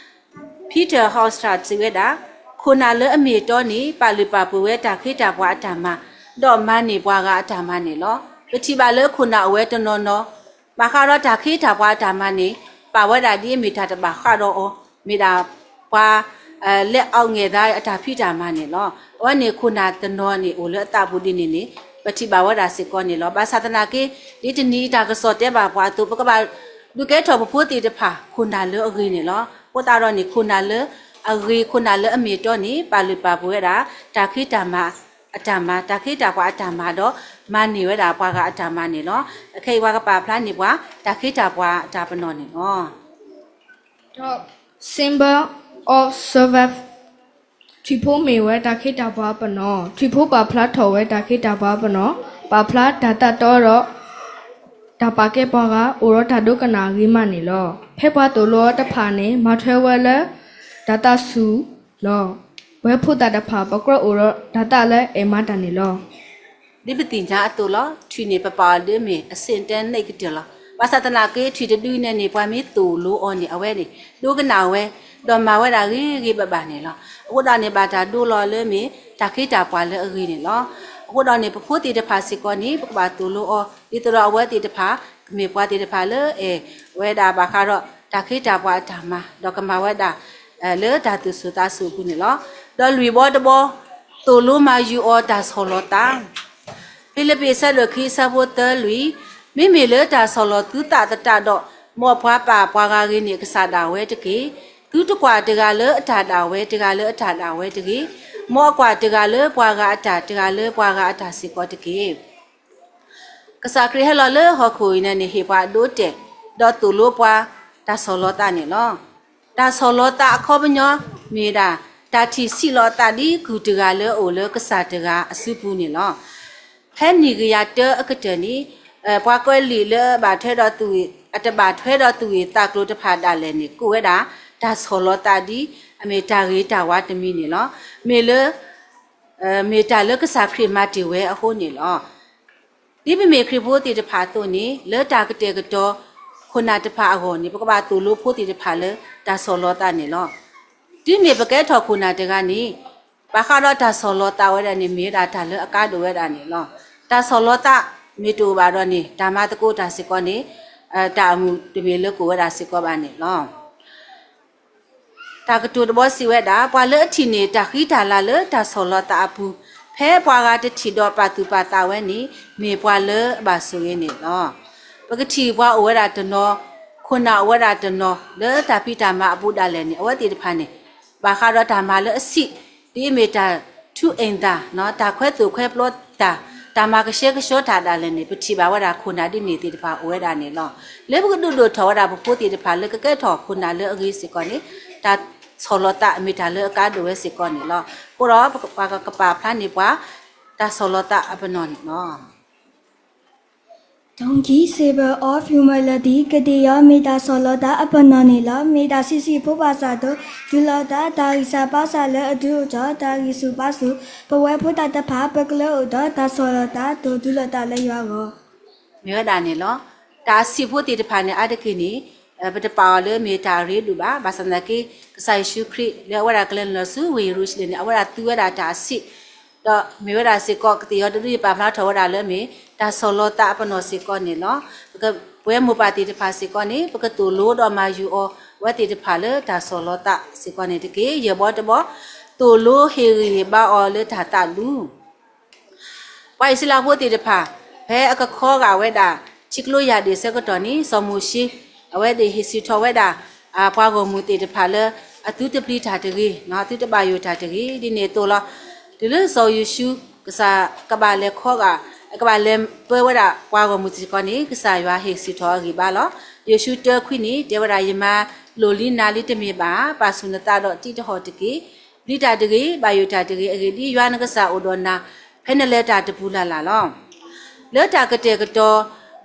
Peter Hallstatt စံးဝဲဒၣ်, ခိၣ်နၢ်လၢအမ့ၢ်အတီန့ၣ် ပာ်လုၢ်ပာ်ပှ့ၤဝဲတၢ်ခ့တၢ်ပှၤအတၢ်မၤ, ဒီးမၤန့ၢ်ပှၤဂၤအတၢ်မၤန့ၣ်လီၤ. ပထံၣ်ဘၣ်လၢခိၣ်နၢ်အိၣ်ဝဲတနီၤနီၤ ဘၣ်ဃးဒီးတၢ်ခ့တၢ်ပှၤအတၢ်မၤန့ၣ် ပာ်ဝဲဒၣ်ဒ်အမ့ၢ်တၢ်တဘၣ်ဃးဒီးအီၤ, မ့ၢ်ဒၣ်ပှၤ လက်အောက်ငယ်သား အတၢ်ဖံးတၢ်မၤန့ၣ်လီၤ. အဝဲန့ၣ်ခိၣ်နၢ်တနီၤန့ၣ် အိၣ်လၢအသးပူၤဒ်န့ၣ်န့ၣ် ပထံၣ်ဘၣ်ဝဲဒၣ်စ့ၢ်ကီးန့ၣ်လီၤ. ဘၣ်ဆၣ်သနာ်က့ ဒ်တနံၤအံၤတၢ်ကစီၣ်တဲဘၣ်ပှၤအသိး ပကဘၣ်ဒုးကဲထီၣ်ပဖိသ့ၣ်တဖၣ် ခိၣ်နၢ်လၢအဂ့ၤန့ၣ်လီၤ. အဃိသတးဒီးန့ၣ် ခိၣ်နၢ်လၢအဂ့ၤ ခိၣ်နၢ်လၢအမ့ၢ်အတီန့ၣ် ပာ်လုၢ်ပာ်ပှ့ၤဝဲဒၣ် တၢ်ခ့တၢ်မၤအတၢ်မၤ, တၢ်ခ့တၢ်ပှၤအတၢ်မၤဒီး မၤန့ၢ်ဝဲဒၣ်ပှၤဂၤအတၢ်မၤန့ၣ်လီၤ. အခဲအံၤပှၤကပာ်ဖျါန့ၢ်ပှၤ တၢ်ခ့တၢ်ပှၤအတၢ်ပနီၣ်န့ၣ်လီၤ. The symbol of servant. ထွံၣ်ဖိမ့ၢ်ဝဲတၢ်ခ့တၢ်ပှၤအပနီၣ်, ထွံၣ်ဖိပာ်ဖျါထီၣ်ဝဲတၢ်ခ့တၢ်ပှၤအပနီၣ်, ပာ်ဖျါတၢ်သးတီဒီး တၢ်ပာ်ကဲပှၤဂၤ အိၣ်ဒီးတၢ်ဒိကနၣ်အဂ့ၤမးန့ၣ်လီၤ. ဖဲပှၤသိၣ်လိအီၤတဖၣ်န့ၣ် မၤထွဲဝဲလၢ တၢ်သးစူၤလီၤ. ပဝဲဖိသၣ်တဖၣ် ပကြၢးအိၣ်ဒီးတၢ်သးလၢအဲၣ်မၤတၢ်န့ၣ်လီၤ. ဒ်ပသ့ၣ်ညါအသိးလီၤ. ထွံၣ်န့ၣ် ပပာ်အီၤဒ်မ့ၢ်အဆ့ၣ်တဲန့ၣ်ကတၢၢ်လီၤ. ဘၣ်ဆၣ်သနာ်က့ ထွံၣ်တဒုအံၤန့ၣ်န့ၣ် ပှၤမ့ၢ်သိၣ်လိအီၤန့ၣ် အဝဲန့ၣ် ဒိကနၣ်ဝဲ ဒီးမၤဝဲဒၣ်ဂ့ၤဂ့ၤဘၣ်ဘၣ်န့ၣ်လီၤ. အဃိဒီးန့ၣ် ဘၣ်တၢ်ဒိလီၤလၢမ့ၢ် တၢ်ခ့တၢ်ပှၤလၢအဂ့ၤန့ၣ်လီၤ. အဃိဒီးန့ၣ် ပဖိသ့ၣ်တဖၣ်စ့ၢ်ကီးန့ၣ် ပကဘၣ်သိၣ်လိအီၤ ဒ်သိးဒီးအဝဲသ့ၣ်တဖၣ် ကမ့ၢ်ပှၤသ့ၣ်တဖၣ်လၢအဲၣ်ဝဲဒၣ်ဘၣ်ဃးဒီး တၢ်ခ့တၢ်ပှၤအတၢ်မၤ ဒီးကမၤဝဲဒၣ် လၢတၢ်သူၣ်စူၤသးစူၤအပူၤန့ၣ်လီၤ. ဒီးလွံၢ်ဘီတဘီ သိၣ်လိမၤယုာ်အီၤတၢ်ဆီၣ်လီၤသး ဖံလံးပံး အဆၢဒိၣ်ခံ အဆၢဖိသၢလွံၢ်, မ့မ့ၢ်လၢတၢ်ဆီၣ်လီၤသုသးသတးဒီး မ်အပှၤပာ်ပှၤဂၤဂ့ၤန့ၢ်ကစၢ်ဒၣ်ဝဲတက့ၢ်. သုတကွၢ်တဂၤလၢအတၢ်ဒၣ်ဝဲ တဂၤလၢအတၢ်ဒၣ်ဝဲတဂ့ၤ, မ်အကွၢ်တဂၤလၢပှၤဂၤအတၢ် တဂၤလၢပှၤဂၤအတၢ်စ့ၢ်ကီးတက့ၢ်. ကစၢ်ခရံာ်ဟဲလီၤလၢဟီၣ်ခိၣ်အံၤန့ၣ်န့ၣ် ဟ့ၣ်ပှၤအဒိအတဲာ် ဒီးသိၣ်လိပှၤ တၢ်ဆီၣ်လီၤသးန့ၣ်လီၤ. တၢ်ဆီၣ်လီၤသးအခီပညီ မ့ၢ်ဝဲဒၣ် တၢ်ထံၣ်ဆံးလီၤအသးဒ်ကုၢ်တဂၤလၢအအိၣ်လၢကစၢ်တဂၤအစုပူၤန့ၣ်လီၤ. ဖဲနံၣ်ကယၤတၢအကတၢၢ်န့ၣ် ပှၤကွဲးလံာ်လၢအဘၣ်ထွဲဒီးသူၣ်ဂ့ၤ အတဘၣ်ထွဲဒီးသူၣ်ဂ့ၤသးကျိၤတဖၣ်ဒၣ်လဲာ်န့ၣ် ကိးဝဲဒၣ် တၢ်ဆီၣ်လီၤသးဒ် အမ့ၢ်တၢ်ဂ့ၤတၢ်ဝါတမံၤန့ၣ်လီၤ. မ့ၢ်လၢ မ့ၢ်တၢ်လၢကစၢ်ခရံာ်မၤတ့ၢ်ဝဲအဃိန့ၣ်လီၤ. ဒ်ပမ့ၢ်ခရံာ်ဖိသ့ၣ်တဖၣ်အသိးန့ၣ် လၢတၢ်ကတဲာ်ကတီၤခိၣ်နၢ်တဖၣ်အဂီၢ်န့ၣ် ပကဘၣ်သိၣ်လိဖိသ့ၣ်တဖၣ်လၢတၢ်ဆီၣ်လီၤသးန့ၣ်လီၤ. တုၤမ့ၢ်ပကဲထီၣ်ခိၣ်နၢ်တဂၤန့ၣ် ဘၣ်ဃးဒီးတၢ်ဆီၣ်လီၤသးဝဲဒၣ်န့ၣ် မ့ၢ်ဝဲဒၣ်တၢ်လၢအကါဒိၣ်ဝဲဒၣ်န့ၣ်လီၤ. တၢ်ဆီၣ်လီၤသးမ့ၢ်တအိၣ်ဘၣ်ဒီးန့ၣ် တၢ်မၤသကိးတၢ်စ့ၢ်ကီးန့ၣ် တၢ်အမုာ်တမ့ၢ်လၢကအိၣ်ဝဲဒၣ်စ့ၢ်ကီးဘၣ်န့ၣ်လီၤ. တၢ်ကတိၤတဘီစံးဝဲဒၣ် ပှၤလၢအထံၣ်န့ၢ်တၢ်ဃံတၢ်လၤလၢတၢ်ဆီၣ်လီၤသးအပူၤ, ဖဲပှၤဂၤတထံၣ်ဒီးပာ်သူၣ်ပာ်သးဝဲန့ၣ် မ့ၢ်ပှၤလၢအဘၣ်ဆိၣ်ဂ့ၤန့ၣ်လီၤ. ပကထံၣ်ပှၤအိၣ်ဝဲဒၣ်တနီၤ, ခိၣ်နၢ်အိၣ်ဝဲဒၣ်တနီၤ လၢတၢ်ဖံးတၢ်မၤအပူၤဒၣ်လဲာ်န့ၣ် အဝဲသ့ၣ်တဖၣ်န့ၣ် ဘၣ်ဃးဒီးတၢ်မၤလၢအဆံး ဒ်အမ့ၢ်တၢ်ထူအ့ၣ်သၣ်, တၢ်ခွဲသိၣ်ခွဲပျီတၢ်, တၢ်မၤကဆှဲကဆှီတၢ်ဒၣ်လဲာ်န့ၣ် ပထံၣ်ဘၣ်ဝဲဒၣ်ခိၣ်နၢ်ဒ်န့ၣ်သ့ၣ်တဖၣ်အိၣ်ဝဲဒၣ်န့ၣ်လီၤ. လၢပကဒုးဒိၣ်ထီၣ်ဝဲဒၣ်ပဖိသ့ၣ်တဖၣ်လၢကကဲထီၣ်ခိၣ်နၢ်လၢအဂ့ၤစ့ၢ်ကီးန့ၣ် တၢ်ဆီၣ်လီၤသးမ့ၢ်တၢ်လၢအကါဒိၣ်ဝဲစ့ၢ်ကီးန့ၣ်လီၤ. အဃိဒီးပကပာ်ဖျါန့ၢ်ပှၤ တၢ်ဆီၣ်လီၤသးအပနီၣ်န့ၣ်လီၤ. Donkey symbol of humility ကသ့ၣ်ယီၤ မ့ၢ်တၢ်ဆီၣ်လီၤသးအပနီၣ်န့ၣ်လီၤ. မ့ၢ်တၢ်ဆံးဆံးဖိဘၣ်ဆၣ်ဒီး တုၤလီၤသး တၢ်ဂံၢ်စၢ်ဘါစၢ်လၢအဒုးအိၣ်ထီၣ် တၢ်ဂံၢ်ဆူၣ်ဘါဆူၣ်, ပဝဲဖိသၣ်တဖၣ် ပကလၢအိၣ်ဒီးတၢ်ဆီၣ်လီၤသး ဒီးတုၤလီၤသးလၢယွၤအဂီၢ် မ့ၢ်ဝဲဒၣ်န့ၣ်လီၤ. တၢ်အဆံးဖိသ့ၣ်တဖၣ်န့ၣ် အါတက့ၢ်န့ၣ် ပတပာ်အီၤလၢမ့ၢ်တၢ်အရ့ဒိၣ်ဘၣ်. ဘၣ်ဆၣ်သနာ်က့ ကစၢ်ယ့ၣ်ၡူးခရံာ် လၢအဝဲဒၣ်ကလဲၤနုာ်လီၤဆူဝ့ၢ်ယရူၤၡလ့ၣ်န့ၣ် အဝဲဒၣ်သူဝဲဒၣ်တၢ်အဆံး ဒီးမ့ၢ်ဝဲဒၣ်စ့ၢ်ကီး ကသ့ၣ်ယီၤတဒု ယပာ်ဖျါထီၣ်ဝဲဒၣ်လၢမ့ၢ် တၢ်ဆီၣ်လီၤသးအပနီၣ်စ့ၢ်ကီးန့ၣ်လီၤ. ပဝဲမိၢ်ပၢ်သ့ၣ်တဖၣ်စ့ၢ်ကီးန့ၣ် ပကသိၣ်လိဒီးမၤယုာ်အီၤ အဝဲသ့ၣ်တဖၣ်လၢတၢ်ဆီၣ်လီၤသးစ့ၢ်ကီးန့ၣ်တက့ၢ်. ယဲၢ်ဘီတဘီ သိၣ်လိဟ့ၣ်ဂံၢ်ဟ့ၣ်ဘါအီၤလၢတၢ်သးဒူ ပှၤအံၣ်စရ့လးဖိသ့ၣ်တဖၣ် ဖဲအကခီဂာ်ဝဲဒၣ် ထံကျိယၢ်ဒ့ၣ်ဆၢကတီၢ်န့ၣ် စီၤမိၤၡ့ အဝဲသ့ၣ်ဟ့ၣ်စံးထီၣ်ဝဲဒၣ် ပှၤဂီၢ်မုၢ်သ့ၣ်တဖၣ်လၢ အသုတပျံၤတၢ်တဂ့ၤ, သုတဘၣ်ယိၣ်တၢ်တဂ့ၤ ဒ်န့ၣ်အသိးလီၤ. တုၤလၢစီၤယိၤၡူ ကစၢ်ကဘၣ်လဲၤခီဂာ် ကဘၣ်လဲၤပၢဝဲဒၣ်ပှၤဂီၢ်မုၢ်စ့ၢ်ကီးန့ၣ် ကစၢ်ယွၤဟ့ၣ်စံးထီၣ်အဂံၢ်ဘါလီၤ. ယိၤၡူတၢခွံန့ၣ် တဲဝဲဒၣ် ယမၤလိာ်လံနၤလံတမ့ၢ်ဘၣ်ဧါ. ပာ်ဆူၣ်နသးဒီးတံးတဟီၣ်တက့ၢ်. ပျံၤတၢ်တဂ့ၤ, ဘၣ်ယိၣ်တၢ်တဂ့ၤ, အဂ့ၢ်ဒ်အံၤ ယွၤနကစၢ်အိၣ်ဒီးနၤ ဖဲနလဲၤတၢ်တပူၤလၢ်လၢ်လီၤ. လၢတၢ်ကတဲာ်ကတီၤ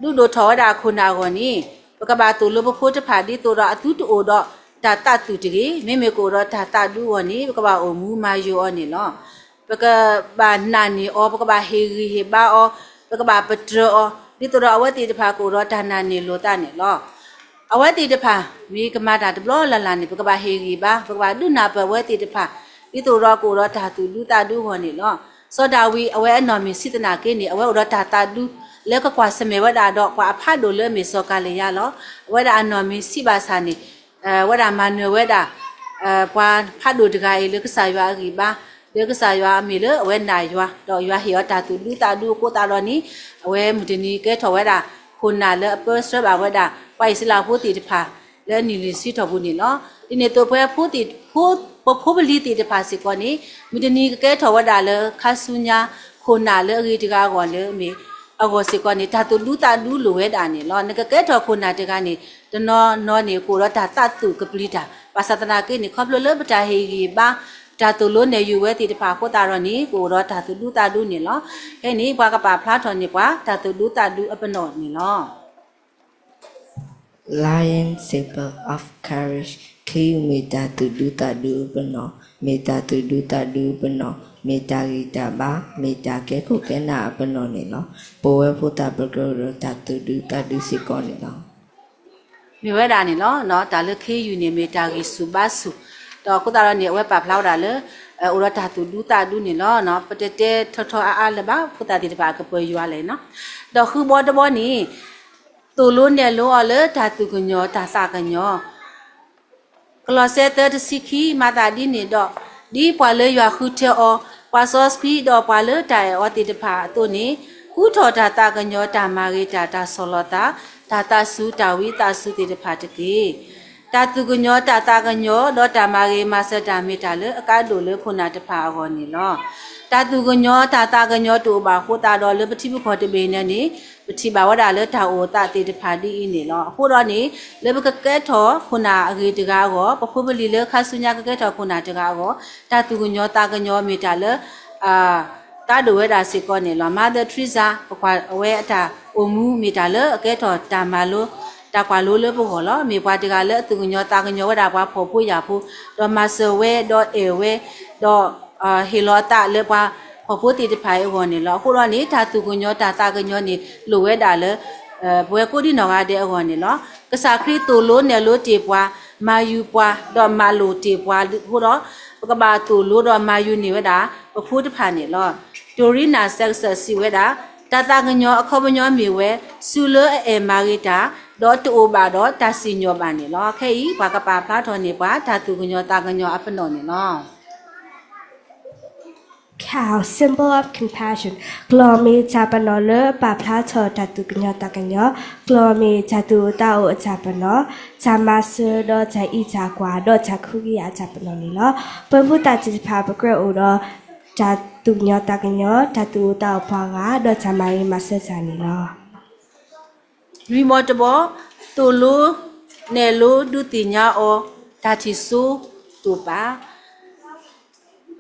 ဒုးဒိၣ်ထီၣ်ဝဲဒၣ်အခိၣ်နၢ်အဂီၢ်န့ၣ် ပကဘၣ်သိၣ်လိပဖိတဖၣ်ဒ်သိးဒီးအသုတအိၣ်ဒီးတၢ်သးသူၣ်တဂ့ၤ, မ့မ့ၢ်ကအိၣ်ဒီးတၢ်သးဒူအဂီၢ်န့ၣ် ပကဘၣ်အိၣ်မူမၤယုာ်အီၤန့ၣ်လီၤ. ပကဘၣ်နာ်န့ၢ်အီၤ, ပကဘၣ်ဟ့ၣ်ဂံၢ်ဟ့ၣ်ဘါအီၤ, ပကဘၣ်ပတြၢၤအီၤ ဒ်သိးဒီးအဝဲသ့ၣ်တဖၣ်ကအိၣ်ဒီးတၢ်နာ်န့ၢ်လိာ်သးန့ၣ်လီၤ. အဝဲသ့ၣ်တဖၣ် မ့ၢ်ကမၤတၢ်တဘျီလၢ်လၢ်န့ၣ် ပကဘၣ်ဟ့ၣ်ဂံၢ်ဘါ, ပကဘၣ်ဒုးနၢ်ပၢၢ်အဝဲသ့ၣ်တဖၣ် ဒ်သိးဒီးကအိၣ်ဒီးတၢ်သူၣ်ဒူသးဒူအဂီၢ်န့ၣ်လီၤ. စီၤဒၤဝံး အဝဲအနီၢ်မ့ၢ်ဆံးသနာ်က့န့ၣ် အဝဲအိၣ်ဒီးတၢ်သးဒူ လၢကကွၢ်ဆၢၣ်မဲာ်ဝဲဒၣ်ဒီးပှၤအဖးဒိၣ်လၢအမ့ၢ်စီၤကၤလံယါလီၤ. အဝဲဒၣ်အနီၢ်မ့ၢ်ဆံးဘၣ်ဆၣ်န့ၣ် ဝဲဒၣ်မၤနၢၤဝဲဒၣ် ပှၤဖးဒိၣ်တဂၤအံၤလၢကစၢ်ယွၤအဂံၢ်ဘါ, လၢကစၢ်ယွၤအမ့ၢ်လၢအဝဲနာ်ယွၤ, ဒီးယွၤဟ့ၣ်အီၤတၢ်သူၣ်ဒူသးဒူအဃိသတးဒီးန့ၣ် အဝဲမုၢ်တနံၤကဲထီၣ်ဝဲဒၣ် ခိၣ်နၢ်လၢအပၢဆှၢဘၣ်ဝဲဒၣ် ပှၤအံၣ်စရ့လးဖိသ့ၣ်တဖၣ် လၢနံၣ်လွံၢ်ဆံထီၣ်ပူၤန့ၣ်လီၤ. ဒ်န့ၣ်အသိးပဝဲဖိသ့ၣ်, ဖိ, ပဖိပလံၤသ့ၣ်တဖၣ်စ့ၢ်ကီးန့ၣ် မုၢ်တနံၤကကဲထီၣ်ဝဲဒၣ်လၢခါဆူညါ ခိၣ်နၢ်လၢအဂ့ၤတဂၤအဂီၢ်လၢမ့ၢ်, အဂီၢ်စ့ၢ်ကီးန့ၣ် တၢ်သူၣ်ဒူသးဒူလိၣ်ဝဲဒၣ်န့ၣ်လီၤ. နကကဲထီၣ်ခိၣ်နၢ်တဂၤန့ၣ် တနီၤနီၤန့ၣ် ကအိၣ်ဒီးတၢ်သးသူၣ်ကပျံၤတၢ်, ဘၣ်ဆၣ်သနာ်က့န့ၣ် ခီဖျိလၢပတၢ်ဟ့ၣ်ဂံၢ်ဘါ တၢ်သိၣ်လိနဲၣ်ယုာ်ဝဲသ့ၣ်တဖၣ်အဃိသတးဒီးန့ၣ် ကအိၣ်ဒီးတၢ်သူၣ်ဒူသးဒူန့ၣ်လီၤ. ခဲအံၤန့ၣ် ပှၤကပာ်ဖျါထီၣ်န့ၢ်ပှၤ တၢ်သူၣ်ဒူသးဒူအပနီၣ်န့ၣ်လီၤ. Lion Symbol of Courage, ခ့ယုၢ်မ့ၢ်တၢ်သူၣ်ဒူသးဒူအပနီၣ်, မ့ၢ်တၢ်သူၣ်ဒူသးဒူအပနီၣ်, မ့ၢ်တၢ်ဂံၢ်တၢ်ဘါ, မ့ၢ်တၢ်ကဲခိၣ်ကဲနၢ်အပနီၣ်န့ၣ်လီၤ. ပဝဲဖိသၣ်ပကြၢးအိၣ်ဒီးတၢ်သူၣ်ဒူသးဒူစ့ၢ်ကီးန့ၣ်လီၤ. မ့ၢ်ဝဲဒၣ်န့ၣ်လီၤ. တၢ်လၢခ့ယုၢ်န့ၣ်မ့ၢ်တၢ်ဂံၢ်ဆူၣ်ဘါဆူၣ်, ဒီးအဃိသတးဒီးန့ၣ် အဝဲပာ်ဖျါဝဲဒၣ်လၢ အိၣ်ဒီးတၢ်သူၣ်ဒူသးဒူန့ၣ်လီၤ. ပတတဲထီထီအါအါလၢၤဘၣ် ဖိသၣ်သ့ၣ်တဖၣ်အကပၢၤယွၤလဲၣ်န့ၣ်, ဒီးဃုဘီတဘီန့ၣ် သိၣ်လိနဲၣ်လိအီၤလၢတၢ်သူၣ်ကညီၤတၢ်သးကညီၤ ကလီးစဲ သၢ တဆံခံ မၤသးဒ်န့ၣ်ဒီး, ဒ်ပှၤလၢယွၤဃုထၢအီၤ, ပှၤစီဆှံဒီးပှၤလၢတၢ်အဲၣ်အီၤသ့ၣ်တဖၣ်အသိးန့ၣ်, ဃုထီၣ်တၢ်သးကညီၤ တၢ်မၤဂ့ၤတၢ် တၢ်ဆီၣ်လီၤသး တၢ်သးစူၤ တၢ်ဝံသးစူၤသ့ၣ်တဖၣ်တက့ၢ်. တၢ်သူၣ်ကညီၤတၢ်သးကညီၤ ဒီးတၢ်မၤဂ့ၤမၤစၢၤတၢ် မ့ၢ်တၢ်လၢအကါဒိၣ်လၢခိၣ်နၢ်တဖၣ်အဂီၢ်န့ၣ်လီၤ. တၢ်သူၣ်ကညီၤတၢ်သးကညီၤတအိၣ်ဘၣ်အဃိသတးဒီး လၢပထံပကီၢ်တဘ့ၣ်န့ၣ်န့ၣ် ပထံၣ်ဘၣ်ဝဲဒၣ်လၢတၢ်အိၣ်သးသ့ၣ်တဖၣ်ဒ်အံၤန့ၣ်လီၤ. အဃိဒီးန့ၣ် လၢပကကဲထီၣ်ခိၣ်နၢ်အဂ့ၤတဂၤအဂီၢ်, ပဖိပလံၤလၢခါဆူညါကကဲထီၣ်ခိၣ်နၢ်တဂၤအဂီၢ်, တၢ်သူၣ်ကညီၤသးကညီၤမ့ၢ်တၢ်လၢ ကါဒိၣ်ဝဲဒၣ်စ့ၢ်ကီးန့ၣ်လီၤ. Mother Teresa ပကွၢ်ဝဲအတၢ်အိၣ်မူမ့ၢ်တၢ်လၢအကဲထီၣ်တၢ်မၤလိ တၢ်ကွၢ်လိလၢပဂီၢ်လီၤ. မ့ၢ်ပှၤတဂၤလၢအသူၣ်ကညီၤသးကညီၤဝဲဒၣ်ပှၤဖှီၣ်ဖိယာ်ဖိ, ဒီးမၤစၢၤဝဲ, ဒီးအဲၣ်ဝဲ, ဒီးဟ့ၣ်လီၤအသးလၢပှၤဖှီၣ်ဖိသ့ၣ်တဖၣ်အံၤအဂီၢ်န့ၣ်လီၤ. အဃိဒီးန့ၣ် တၢ်သူၣ်ကညီၤတၢ်သးကညီၤန့ၣ် လိၣ်ဝဲဒၣ်လၢ ပဝဲကိးဒံနီၢ်ဂၤဒဲးအဂီၢ်န့ၣ်လီၤ. ကစၢ်ခရံာ်သိၣ်လိနဲၣ်လိတ့ၢ်ပှၤ, မၤယူၤပှၤ, ဒီးမၤလိာ်တ့ၢ်ပှၤအဃိဒီး, ပကဘၣ်သိၣ်လိဒီးမၤယူၤန့ၢ်ဝဲဒၣ် ပဖိတဖၣ်န့ၣ်လီၤ. Doreen Sexton စံးဝဲဒၣ်, တၢ်သးကညီၤအခီပညီမ့ၢ်ဝဲ စုလၢအအဲၣ်မၤဂ့ၤတၢ်, ဒီးတအိၣ်ဘၣ်ဒီးတၢ်စံၣ်ညီၣ်ဘၣ်န့ၣ်လီၤ. ခဲအံၤ ပှၤကပာ်ဖျါထီၣ်န့ၢ်ပှၤ တၢ်သူၣ်ကညီၤသးကညီၤအပနီၣ်န့ၣ်လီၤ. Cow, symbol of compassion. ကျီၢ်မ့ၢ်တၢ်ပနီၣ်လၢအပာ်ဖျါထီၣ်တၢ်သူၣ်ကညီၤသးကညီၤ, ကျီၢ်မ့ၢ်တၢ်သူၣ်အိၣ်သးအိၣ်အတၢ်ပနီၣ်, တၢ်မၤစၢၤဒီးတၢ်အံးတၢ်ကွၢ် ဒီးတၢ်ကဟုကယာ်အတၢ်ပနီၣ်န့ၣ်လီၤ. ပဝဲဖိသၣ်သ့ၣ်တဖၣ် ပကြၢးအိၣ်ဒီး တၢ်သူၣ်ကညီၤသးကညီၤ, တၢ်သူၣ်အိၣ်သးအိၣ်ပှၤဂၤ, ဒီးတၢ်မၤဂ့ၤမၤစၢၤတၢ်န့ၣ်လီၤ. လွံၢ်ဘီတဘီ, သိၣ်လိနဲၣ်လိဒုးသ့ၣ်ညါအီၤ တၢ်ထံၣ်စိတိာ်ပာ်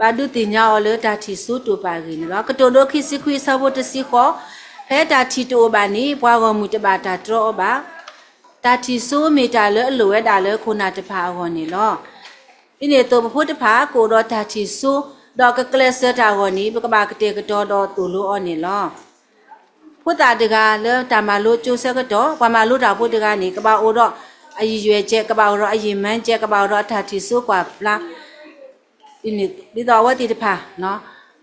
ဘၣ်ဒုးသ့ၣ်ညါအီၤလၢတၢ်ထံၣ်စိတိာ်ပာ်အဂ့ၢ်န့ၣ်လီၤ. ကတိၤဒိခံဆံခွံအဆၢဖိတဆံဃိး, ဖဲတၢ်ထံၣ်တအိၣ်ဘၣ်န့ၣ် ပှၤဂီၢ်မုၢ်တဘၣ်တၢ်တြီအီၤဘၣ်. တၢ်ထံၣ်စိမ့ၢ်တၢ်လၢအလိၣ်ဝဲဒၣ်လၢခိၣ်နၢ်တဖၣ်အဂီၢ်န့ၣ်လီၤ. ဒ်န့ၣ်အသိး ပဖိတဖၣ်ကအိၣ်ဒီးတၢ်ထံၣ်စိ, ဒီးကကျဲးစၢးတၢ်အဂီၢ်န့ၣ် ပကဘၣ်ကတဲာ်ကတီၤဒီးသိၣ်လိအီၤန့ၣ်လီၤ. ဖိသၣ်တဂၤလၢတၢ်မၤလိကၠိဆၢကတီၢ်, ပှၤမၤလိတၢ်ဖိတဂၤန့ၣ် ကဘၣ်အိၣ်ဒီးအယံာ်ယွဲၢ်ကဲ, ကဘၣ်အိၣ်ဒီးအယံာ်မၢကဲ, ကဘၣ်အိၣ်ဒီးအတၢ်ထံၣ်စိကွၢ်ဖျါ ဒ်သိးအဝဲသ့ၣ်တဖၣ်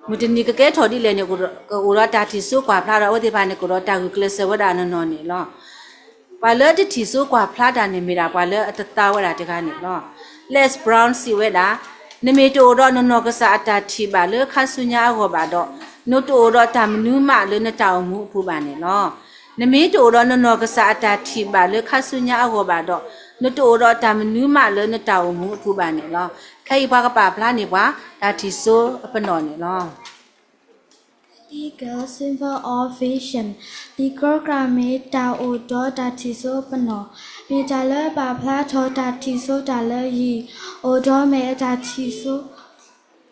မုၢ်တနံၤကကဲထီၣ်ဒ်လဲၣ်န့ၣ် ကအိၣ်ဒီးတၢ်ထံၣ်စိကွၢ်ဖျါဒီး အဝဲသ့ၣ်တဖၣ်န့ၣ် ကအိၣ်ဒီးတၢ်ဂုာ်ကျဲးစၢးဝဲဒၣ်နီၢ်နီၢ်န့ၣ်လီၤ. ပှၤလၢတထံၣ်စိကွၢ်ဖျါတၢ်န့ၣ် မ့ၢ်ဒၣ်ပှၤလၢအတသးဝဲဒၣ်တဂၤန့ၣ်လီၤ. Les Brown စံးဝဲဒၣ်, နမ့ၢ်တအိၣ်ဒီးနနီၢ်ကစၢ်အတၢ်ထံၣ်ဘၣ်လၢခါဆူညါအဂီၢ်ဘၣ်ဒီး, နတအိၣ်ဒီးတၢ်မနုၤမးလၢနတၢ်အိၣ်မူအပူၤဘၣ်န့ၣ်လီၤ. နမ့ၢ်တအိၣ်ဒီးနနီၢ်ကစၢ်အတၢ်ထံၣ်ဘၣ်လၢခါဆူညါအဂီၢ်ဘၣ်ဒီး, နတအိၣ်ဒီးတၢ်မနုၤမးလၢနတၢ်အိၣ်မူအပူၤဘၣ်န့ၣ်လီၤ. ခဲအံၤပှၤကပာ်ဖျါန့ၢ်ပှၤ တၢ်ထံၣ်စိအပနီၣ်န့ၣ်လီၤ. Eagle, symbol of vision. လံာ်ကြီကြၢ်မ့ၢ်တၢ်အိၣ်ဒီးတၢ်ထံၣ်စိအပနီၣ်, မ့ၢ်တၢ်လၢအပာ်ဖျါထီၣ်တၢ်ထံၣ်စိတၢ်လၢယံၤ, အိၣ်ဒီးမဲာ်တၢ်ထံၣ်စိ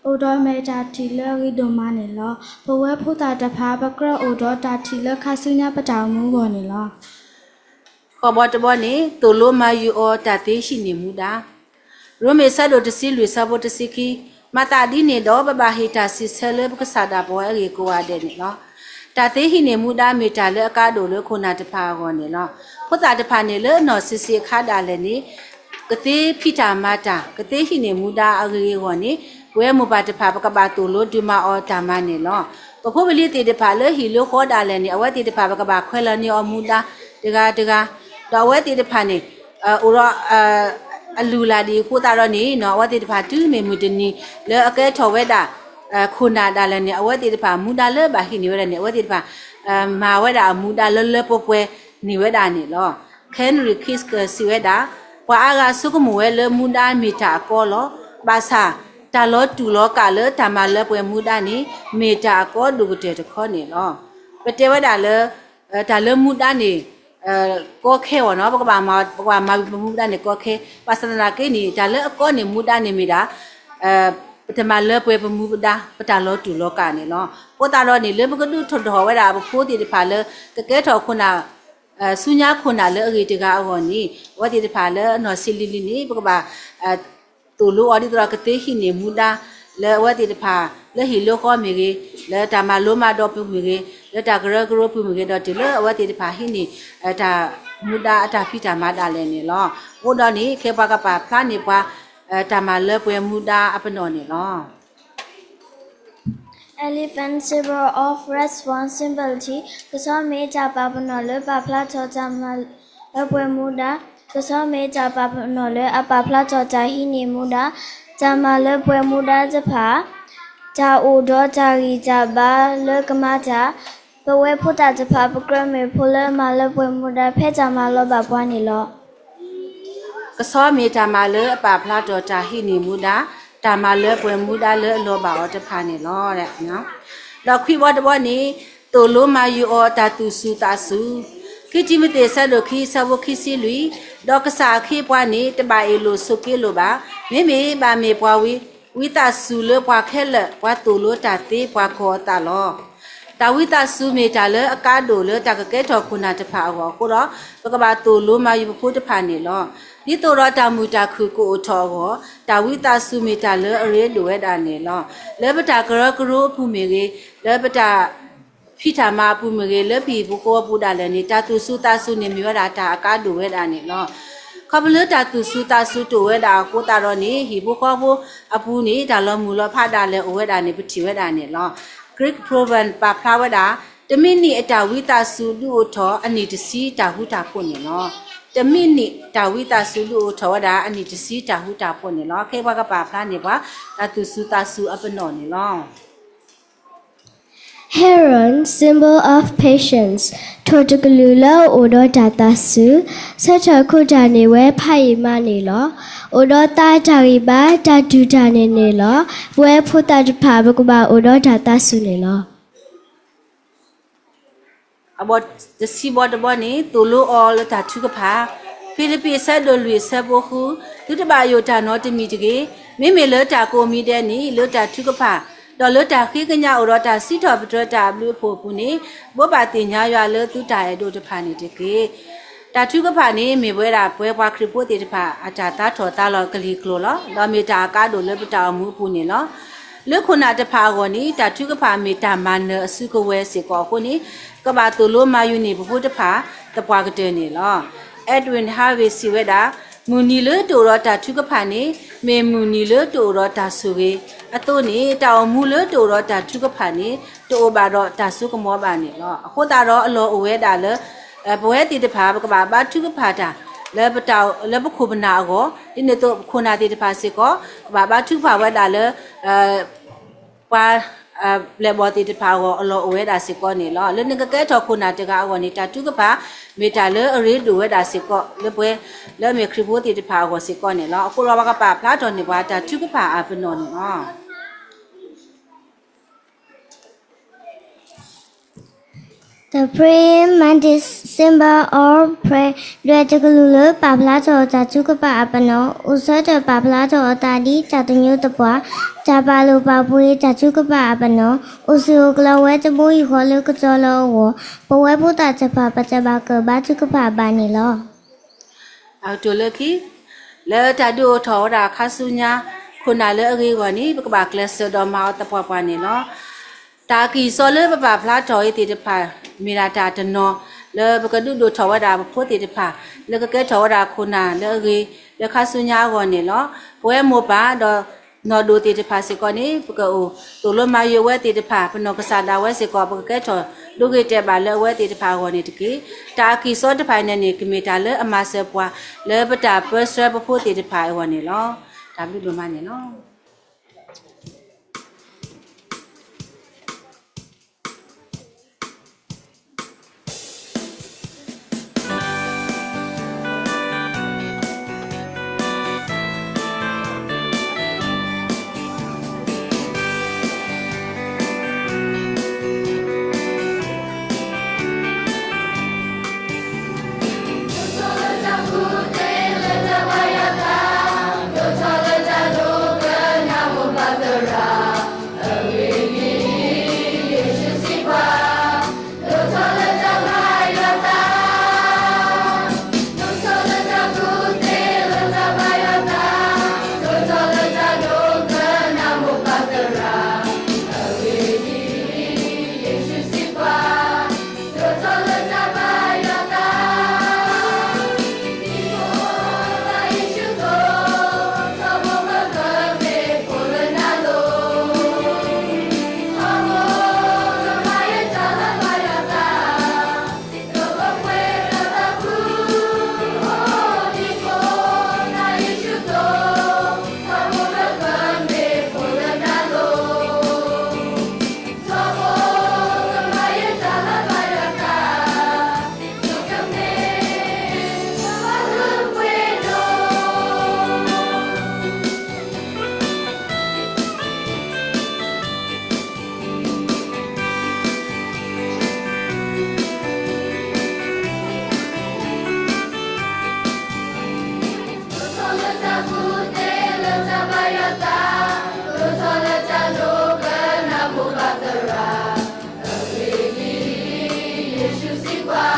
အိၣ်ဒီးမဲာ်တၢ်ထံၣ်လၢအဂ့ၤဒိၣ်မးန့ၣ်လီၤ. ပဝဲဖိသၣ်တဖၣ် ပကြၢးအိၣ်ဒီးတၢ်ထံၣ်လၢခါဆူညါပတၢ်အိၣ်မူအဂီၢ်န့ၣ်လီၤ. ဃိးဘီတဘီန့ၣ် သိၣ်လိမၤယုၤအီၤတၢ်သ့ဟံးန့ၢ်မူဒါ ရိမ့ၤဆၢဒိၣ်တဆံလွံၢ်ဆၢဖိတဆံခံ, မၤသးဒ်န့ၣ်ဒီး ပဘၣ်ဟ့ၣ်တၢ်စံးဆၢလၢပကစၢ်ဒၣ်ပဝဲအဂ့ၢ်ကိးဂၤဒဲးန့ၣ်လီၤ. တၢ်သ့ဟံးန့ၢ်မူဒါမ့ၢ်တၢ်လၢအကါဒိၣ်လၢခိၣ်နၢ်တဖၣ်အဂီၢ်န့ၣ်လီၤ. ဖိသၣ်တဖၣ်န့ၣ်လၢအနီၢ်ဆံးဆံးအခါဒၣ်လဲာ်န့ၣ် ကသ့ဖံးတၢ်မၤတၢ် ကသ့ဟံးန့ၢ်မူဒါအဂ့ၢ်အဂီၢ်န့ၣ် ပဝဲမိၢ်ပၢ်တဖၣ် ပကဘၣ်သိၣ်လိဒုးမၤအီၤတၢ်မၤန့ၣ်လီၤ. ပဖိပလံၤသ့ၣ်တဖၣ်လၢဟံၣ်လၢဃီဒၣ်လဲာ်န့ၣ် အဝဲသ့ၣ်တဖၣ် ပကဘၣ်ခွဲးလီၤန့ၢ်အီၤမူဒါတဂၤတဂၤ, ဒီးအဝဲသ့ၣ်တဖၣ်န့ၣ် အိၣ်ဒီး အလုၢ်အလၢ်ဒ်အံၤအဃိသတးဒီးန့ၣ် အဝဲသ့ၣ်တဖၣ်တုၤမ့ၢ်မုၢ်တနံၤလၢအကဲထီၣ်ဝဲဒၣ် ခိၣ်နၢ်ဒၣ်လဲာ်န့ၣ် အဝဲသ့ၣ်တဖၣ်မူဒါလၢဘၣ်ဟံးန့ၢ်ဝဲဒၣ်န့ၣ် အဝဲသ့ၣ်တဖၣ် မၤဝဲဒၣ်အမူဒါလၢလၢပှဲၤပှဲၤန့ၢ်ဝဲဒၣ်န့ၣ်လီၤ. Henry Kissinger စံးဝဲဒၣ် ပှၤအါဂၤဆိကမိၣ်ဝဲလၢမူဒါမ့ၢ်တၢ်အကီလီၤ. ဘၣ်ဆၣ် တၢ်လီၤတူာ်လီၤကာ်လၢတၢ်မၤလၢပှဲၤမူဒါန့ၣ် မ့ၢ်တၢ်အကီဒိၣ်ကတၢၢ်တခီန့ၣ်လီၤ. ပတဲဝဲဒၣ်လၢ တၢ်လၢမူဒါန့ၣ် ကီခဲအီၤနီၤ, ပကဘၣ်မၤ ပကဘၣ်မၤဝံၤပမူဒါန့ၣ်ကီခဲ, ဘၣ်ဆၣ်သနာ်က့န့ၣ် တၢ်လၢအကီန့ၣ်မူဒါန့ၣ်မ့ၢ်ဒၣ် ပတမၤလၢပှဲၤပမူဒါ ပတၢ်လီၤတူာ်လီၤကာ်န့ၣ်လီၤ. အဃိသတးဒီးန့ၣ် လၢပကဒုးထီၣ်ထီၣ်ဝဲဒၣ်ပဖိသ့ၣ်တဖၣ်လၢ ကကဲထီၣ်ခိၣ်နၢ် ဆူညါခိၣ်နၢ်လၢအဂ့ၤတဂၤအဂီၢ်န့ၣ် အဝဲသ့ၣ်တဖၣ်လၢအနီၢ်ဆံးလံၤလံၤန့ၣ် ပကဘၣ် သိၣ်လိအီၤဒ်သိးဒီးကသ့ဟံးန့ၢ်မူဒါ လၢအဝဲသ့ၣ်တဖၣ် လၢဟံၣ်လၢဃီမ့ၢ်ဂ့ၤ, လၢတၢ်မၤလိမၤဒိးပူၤမ့ၢ်ဂ့ၤ, လၢတၢ်ကရၢကရိပူၤမ့ၢ်ဂ့ၤဒီး တုၤလၢအဝဲသ့ၣ်တဖၣ်ဟံးန့ၢ် တၢ်မူဒါအတၢ်ဖံးတၢ်မၤဒၣ်လဲာ်န့ၣ်လီၤ. အဃိဒီးန့ၣ် ခဲပှၤကပာ်ဖျါန့ၢ်ပှၤ တၢ်မၤလၢပှဲၤမူဒါအပနီၣ်န့ၣ်လီၤ. Elephant symbol of responsibility ကဆီမ့ၢ်တၢ်ပာ်ပနီၣ်လၢပာ်ဖျါထီၣ်တၢ်မၤလၢပှဲၤမူဒါ, ကဆီမ့ၢ်တၢ်ပာ်ပနီၣ်လၢအပာ်ဖျါထီၣ်တၢ်ဟံးန့ၢ်မူဒါ, တၢ်မၤလၢပှဲၤမူဒါတဖၣ်, တၢ်အိၣ်ဒီးတၢ်ဂံၢ်တၢ်ဘါလၢကမၤတၢ်, ပဝဲဖိသၣ်တဖၣ် ပကြၢးမ့ၢ်ဖိလၢအမၤလၢပှဲၤမူဒါ ဖဲတၢ်မၤလီၤဘၣ်ပှၤန့ၣ်လီၤ. ကဆီမ့ၢ်တၢ်မၤလၢအပာ်ဖျါထီၣ်တၢ်ဟံးန့ၢ်မူဒါ, တၢ်မၤလၢပှဲၤမူဒါလၢအလီၤဘၣ်အီၤတဖၣ်န့ၣ်လီၤ. ဒီးခွံဘီတဘီန့ၣ် သိၣ်လိမၤယုာ်အီၤတၢ်သူၣ်စူၤသးစူၤ, ခံတံၤမသ့း အဆၢဒိၣ်ခံ အဆၢဖိခံဆံလွံၢ်, ဒီးကစၢ်အခ့အပှၤန့ၣ် တဘၣ်အ့ၣ်လိာ်ဆိးက့လိာ်ဘၣ်, မ့မ့ၢ်ဘၣ်မ့ၢ်ပှၤဝံ ဝံသးစူၤလၢပှၤခဲလၢာ် ပှၤသိၣ်လိတၢ်သ့ ပှၤကီၤအသးလီၤ. တၢ်ဝံသးစူၤမ့ၢ်တၢ်လၢအကါဒိၣ်လၢတၢ်ကကဲထီၣ်ခိၣ်နၢ်တဖၣ်အဂီၢ်အဃိဒီး ပကဘၣ်သိၣ်လိမၤယုာ်ပဖိတဖၣ်န့ၣ်လီၤ. ဒ်သိးဒီးတၢ်မုာ်တၢ်ခုၣ်ကအိၣ်ထီၣ်အဂီၢ် တၢ်ဝံသးစူၤမ့ၢ်တၢ်လၢအရ့ဒိၣ်ဝဲဒၣ်န့ၣ်လီၤ. လၢပတၢ်ကရၢကရိအပူၤမ့ၢ်ဂ့ၤ, လၢပတၢ် ဖံးတၢ်မၤအပူၤမ့ၢ်ဂ့ၤ, လၢပဟံၣ်ပူၤဃီပူၤဒၣ်လဲာ်န့ၣ် တၢ်သူၣ်စူၤသးစူၤန့ၣ်မ့ၢ်ဝဲဒၣ်တၢ်အကါဒိၣ်ဝဲဒၣ်န့ၣ်လီၤ. ခီဖျိလၢတၢ်သူၣ်စူၤသးစူၤတအိၣ်ဝဲဒၣ်အဃိသတးဒီးန့ၣ် ဟံၣ်ဖိဃီဖိအပူၤန့ၣ် တၢ်လီၤမုၢ်လီၤဖးဒၣ်လဲာ်အိၣ်ဝဲဒၣ်န့ၣ် ပထံၣ်ဝဲဒၣ်န့ၣ်လီၤ. Greek proverb ပာ်ဖျါဝဲဒၣ် တမံးနံးအတၢ်ဝံသးစူၤဒုးအိၣ်ထီၣ် အနံၣ်တဆံတၢ်ဃူတၢ်ဖိးန့ၣ်လီၤ. တမံးနံးတၢ်ဝံသးစူၤဒုးအိၣ်ထီၣ်ဝဲဒၣ် အနံၣ်တဆံတၢ်ဃူတၢ်ဖိးန့ၣ်လီၤ. ခဲအံၤပှၤကပာ်ဖျါန့ၢ်ပှၤ တၢ်သူၣ်စူၤသးစူၤအပနီၣ်န့ၣ်လီၤ. Heron, symbol of patience ထိၣ်တကလုာ်လၢအအိၣ်ဒီးတၢ်သးစူၤ, ဆၢထၢၣ်ခိၣ်တၢ်န့ၢ်ဝဲဖးယံာ်မးန့ၣ်လီၤ. အိၣ်ဒီးသးတၢ်ဂံၢ်ဘါ တၢ်တူၢ်တၢ်န့ၢ်န့ၣ်လီၤ. ပဝဲဖိသၣ်တဖၣ် ပကဘၣ်အိၣ်ဒီးတၢ်သးစူၤန့ၣ်လီၤ. အဘီတဆံဘီတဘီန့ၣ် သိၣ်လိအီၤလၢတၢ်ထုကဖၣ်, ဖံလံးပံး အဆၢဒိၣ်လွံၢ် အဆၢဖိဃု, သုတဘၣ်ယိၣ်တၢ်နီတမံၤတဂ့ၤ. မ့မ့ၢ်လၢတၢ်ကိးမံၤဒဲးန့ၣ် လၢတၢ်ထုကဖၣ်, ဒီးလၢတၢ်ဃ့ကညးအိၣ်ဒီးတၢ်စံးထီၣ်ပတြၢၤတၢ်အဘျုးအဖှိၣ်အပူၤန့ၣ် ဘိးဘၣ်သ့ၣ်ညါယွၤလၢသုတၢ်အဲၣ်ဒိးတဖၣ်န့ၣ်တက့ၢ်. တၢ်ထုကဖၣ်န့ၣ် မ့ၢ်ပဝဲဒၣ်ပှၤခရံာ်ဖိသ့ၣ်တဖၣ် အတၢ်သးထီၣ်သးလီၤကလံၤကျိာ်လီၤ. ဒီးမ့ၢ်တၢ်အကါဒိၣ်လၢပတၢ်အိၣ်မူအပူၤန့ၣ်လီၤ. လၢခိၣ်နၢ်တဖၣ်အဂီၢ်န့ၣ် တၢ်ထုကဖၣ်မ့ၢ်တၢ်မၤနၢၤအစုကဝဲၤစ့ၢ်ကီးအဃိန့ၣ် ကဘၣ်သိၣ်လိမၤယုာ်န့ၢ်ပဖိတဖၣ် သပှၢ်ကတၢၢ်န့ၣ်လီၤ. Edwin Harvey စံးဝဲဒၣ်, မုၢ်နံၤလၢတအိၣ်ဒီးတၢ်ထုကဖၣ်န့ၣ် မ့ၢ်မုၢ်နံၤလၢတအိၣ်ဒီးတၢ်ဆိၣ်ဂ့ၤအသိးန့ၣ် တၢ်အိၣ်မူလၢတအိၣ်ဒီးတၢ်ထုကဖၣ်န့ၣ် တအိၣ်ဘၣ်ဒီးတၢ်စိကမီၤဘၣ်န့ၣ်လီၤ. အဃိသတးဒီးအလီၢ်အိၣ်ဝဲဒၣ်လၢ ပဝဲသ့ၣ်တဖၣ် ပကဘၣ်ဘါထုကဖၣ်တၢ် လၢပတၢ် လၢပခိၣ်ပနၢ်အဂီၢ် ဒ်န့ၣ်အသိးပခိၣ်နၢ်သ့ၣ်တဖၣ်စ့ၢ်ကီး ကဘၣ်ဘါထုကဖၣ်ဝဲဒၣ်လၢ ပှၤ ပျဲၢ်ဘီၣ်သ့ၣ်တဖၣ်အဂီၢ် အလီၢ်အိၣ်ဝဲဒၣ်စ့ၢ်ကီးန့ၣ်လီၤ. လၢနကကဲထီၣ်ခိၣ်နၢ်တဂၤအဂီၢ်န့ၣ် တၢ်ထုကဖၣ် မ့ၢ်တၢ်လၢအရ့ဒိၣ်ဝဲဒၣ်စ့ၢ်ကီး လၢပှဲၤ လၢအမ့ၢ်ခရံာ်ဖိသ့ၣ်တဖၣ်အဂီၢ်စ့ၢ်ကီးန့ၣ်လီၤ. အဃိဒီးပှၤကပာ်ဖျါထီၣ်န့ၢ်ပှၤတၢ်ထုကဖၣ်အပနီၣ်န့ၣ်လီၤ. The praying mantis, symbol of prayer ဒွဲၣ်တကလုာ်လၢပာ်ဖျါထီၣ်တၢ်ထုကဖၣ်အပနီၣ်, အိၣ်ဆၢထၢၣ်ပာ်ဖျါထီၣ်အသးဒ်တၢ်သညိတပှၢ်, တၢ်ပာ်လိာ်ပာ်ပှ့ၤတၢ်ထုကဖၣ်အပနီၣ်, အိၣ်ဆူၣ်အိၣ်ကျၢၤဝဲတဘိယူၢ်ဃီလၢကတီၤလီၤအဂီၢ်, ပဝဲဖိသၣ်တဖၣ် ပတဘၣ်ကဘါထုကဖၣ်ဘၣ်န့ၣ်လီၤ. အကတိၢ်လၢခံ, လၢတၢ်ဒုးအိၣ်ထီၣ်ဝဲဒၣ်ခါဆူညါ ခိၣ်နၢ်လၢအဂ့ၤအဂီၢ်န့ၣ် ပကဘၣ်ကျဲးစၢးဒီးမၤအီၤသပှၢ်ပှၢ်န့ၣ်လီၤ. တၢ်အကံၢ်အစီလၢပပာ်ဖျါထီၣ်အံၤသ့ၣ်တဖၣ် မ့ၢ်ဒၣ်တၢ်တနီၤ လၢပကဒုးဒိၣ်ထီၣ်ဝဲဒၣ်ပဖိသ့ၣ်တဖၣ် လၢကကဲထီၣ်ဝဲဒၣ်ခိၣ်နၢ်လၢအဂ့ၤ လၢခါဆူညါအဂီၢ်န့ၣ်လီၤ. ပဝဲမိၢ်ပၢ်ဒီး နီၢ်ဒိၣ်သ့ၣ်တဖၣ်စ့ၢ်ကီးန့ၣ် ပကအိၣ်သိၣ်လိမၤယုာ်အဝဲသ့ၣ်တဖၣ် ပနီၢ်ကစၢ်ဒၣ်ဝဲစ့ၢ်ကီး ပကကဲထီၣ်ဒိဂ့ၤတဲာ်ဘၣ်လၢအဝဲသ့ၣ်တဖၣ်အဂီၢ်န့ၣ်တက့ၢ်. တၢ်အကံၢ်အစီတဖၣ်အံၤန့ၣ်န့ၣ် ကမ့ၢ်တၢ်လၢအမၤစၢၤပှၤ လၢပတၢ်ပၢဆှၢပဖိသ့ၣ်တဖၣ်အဂီၢ်န့ၣ်လီၤ. တၢ်ဘျုးဒိၣ်မးန့ၣ်လီၤ. စံးကွၢ်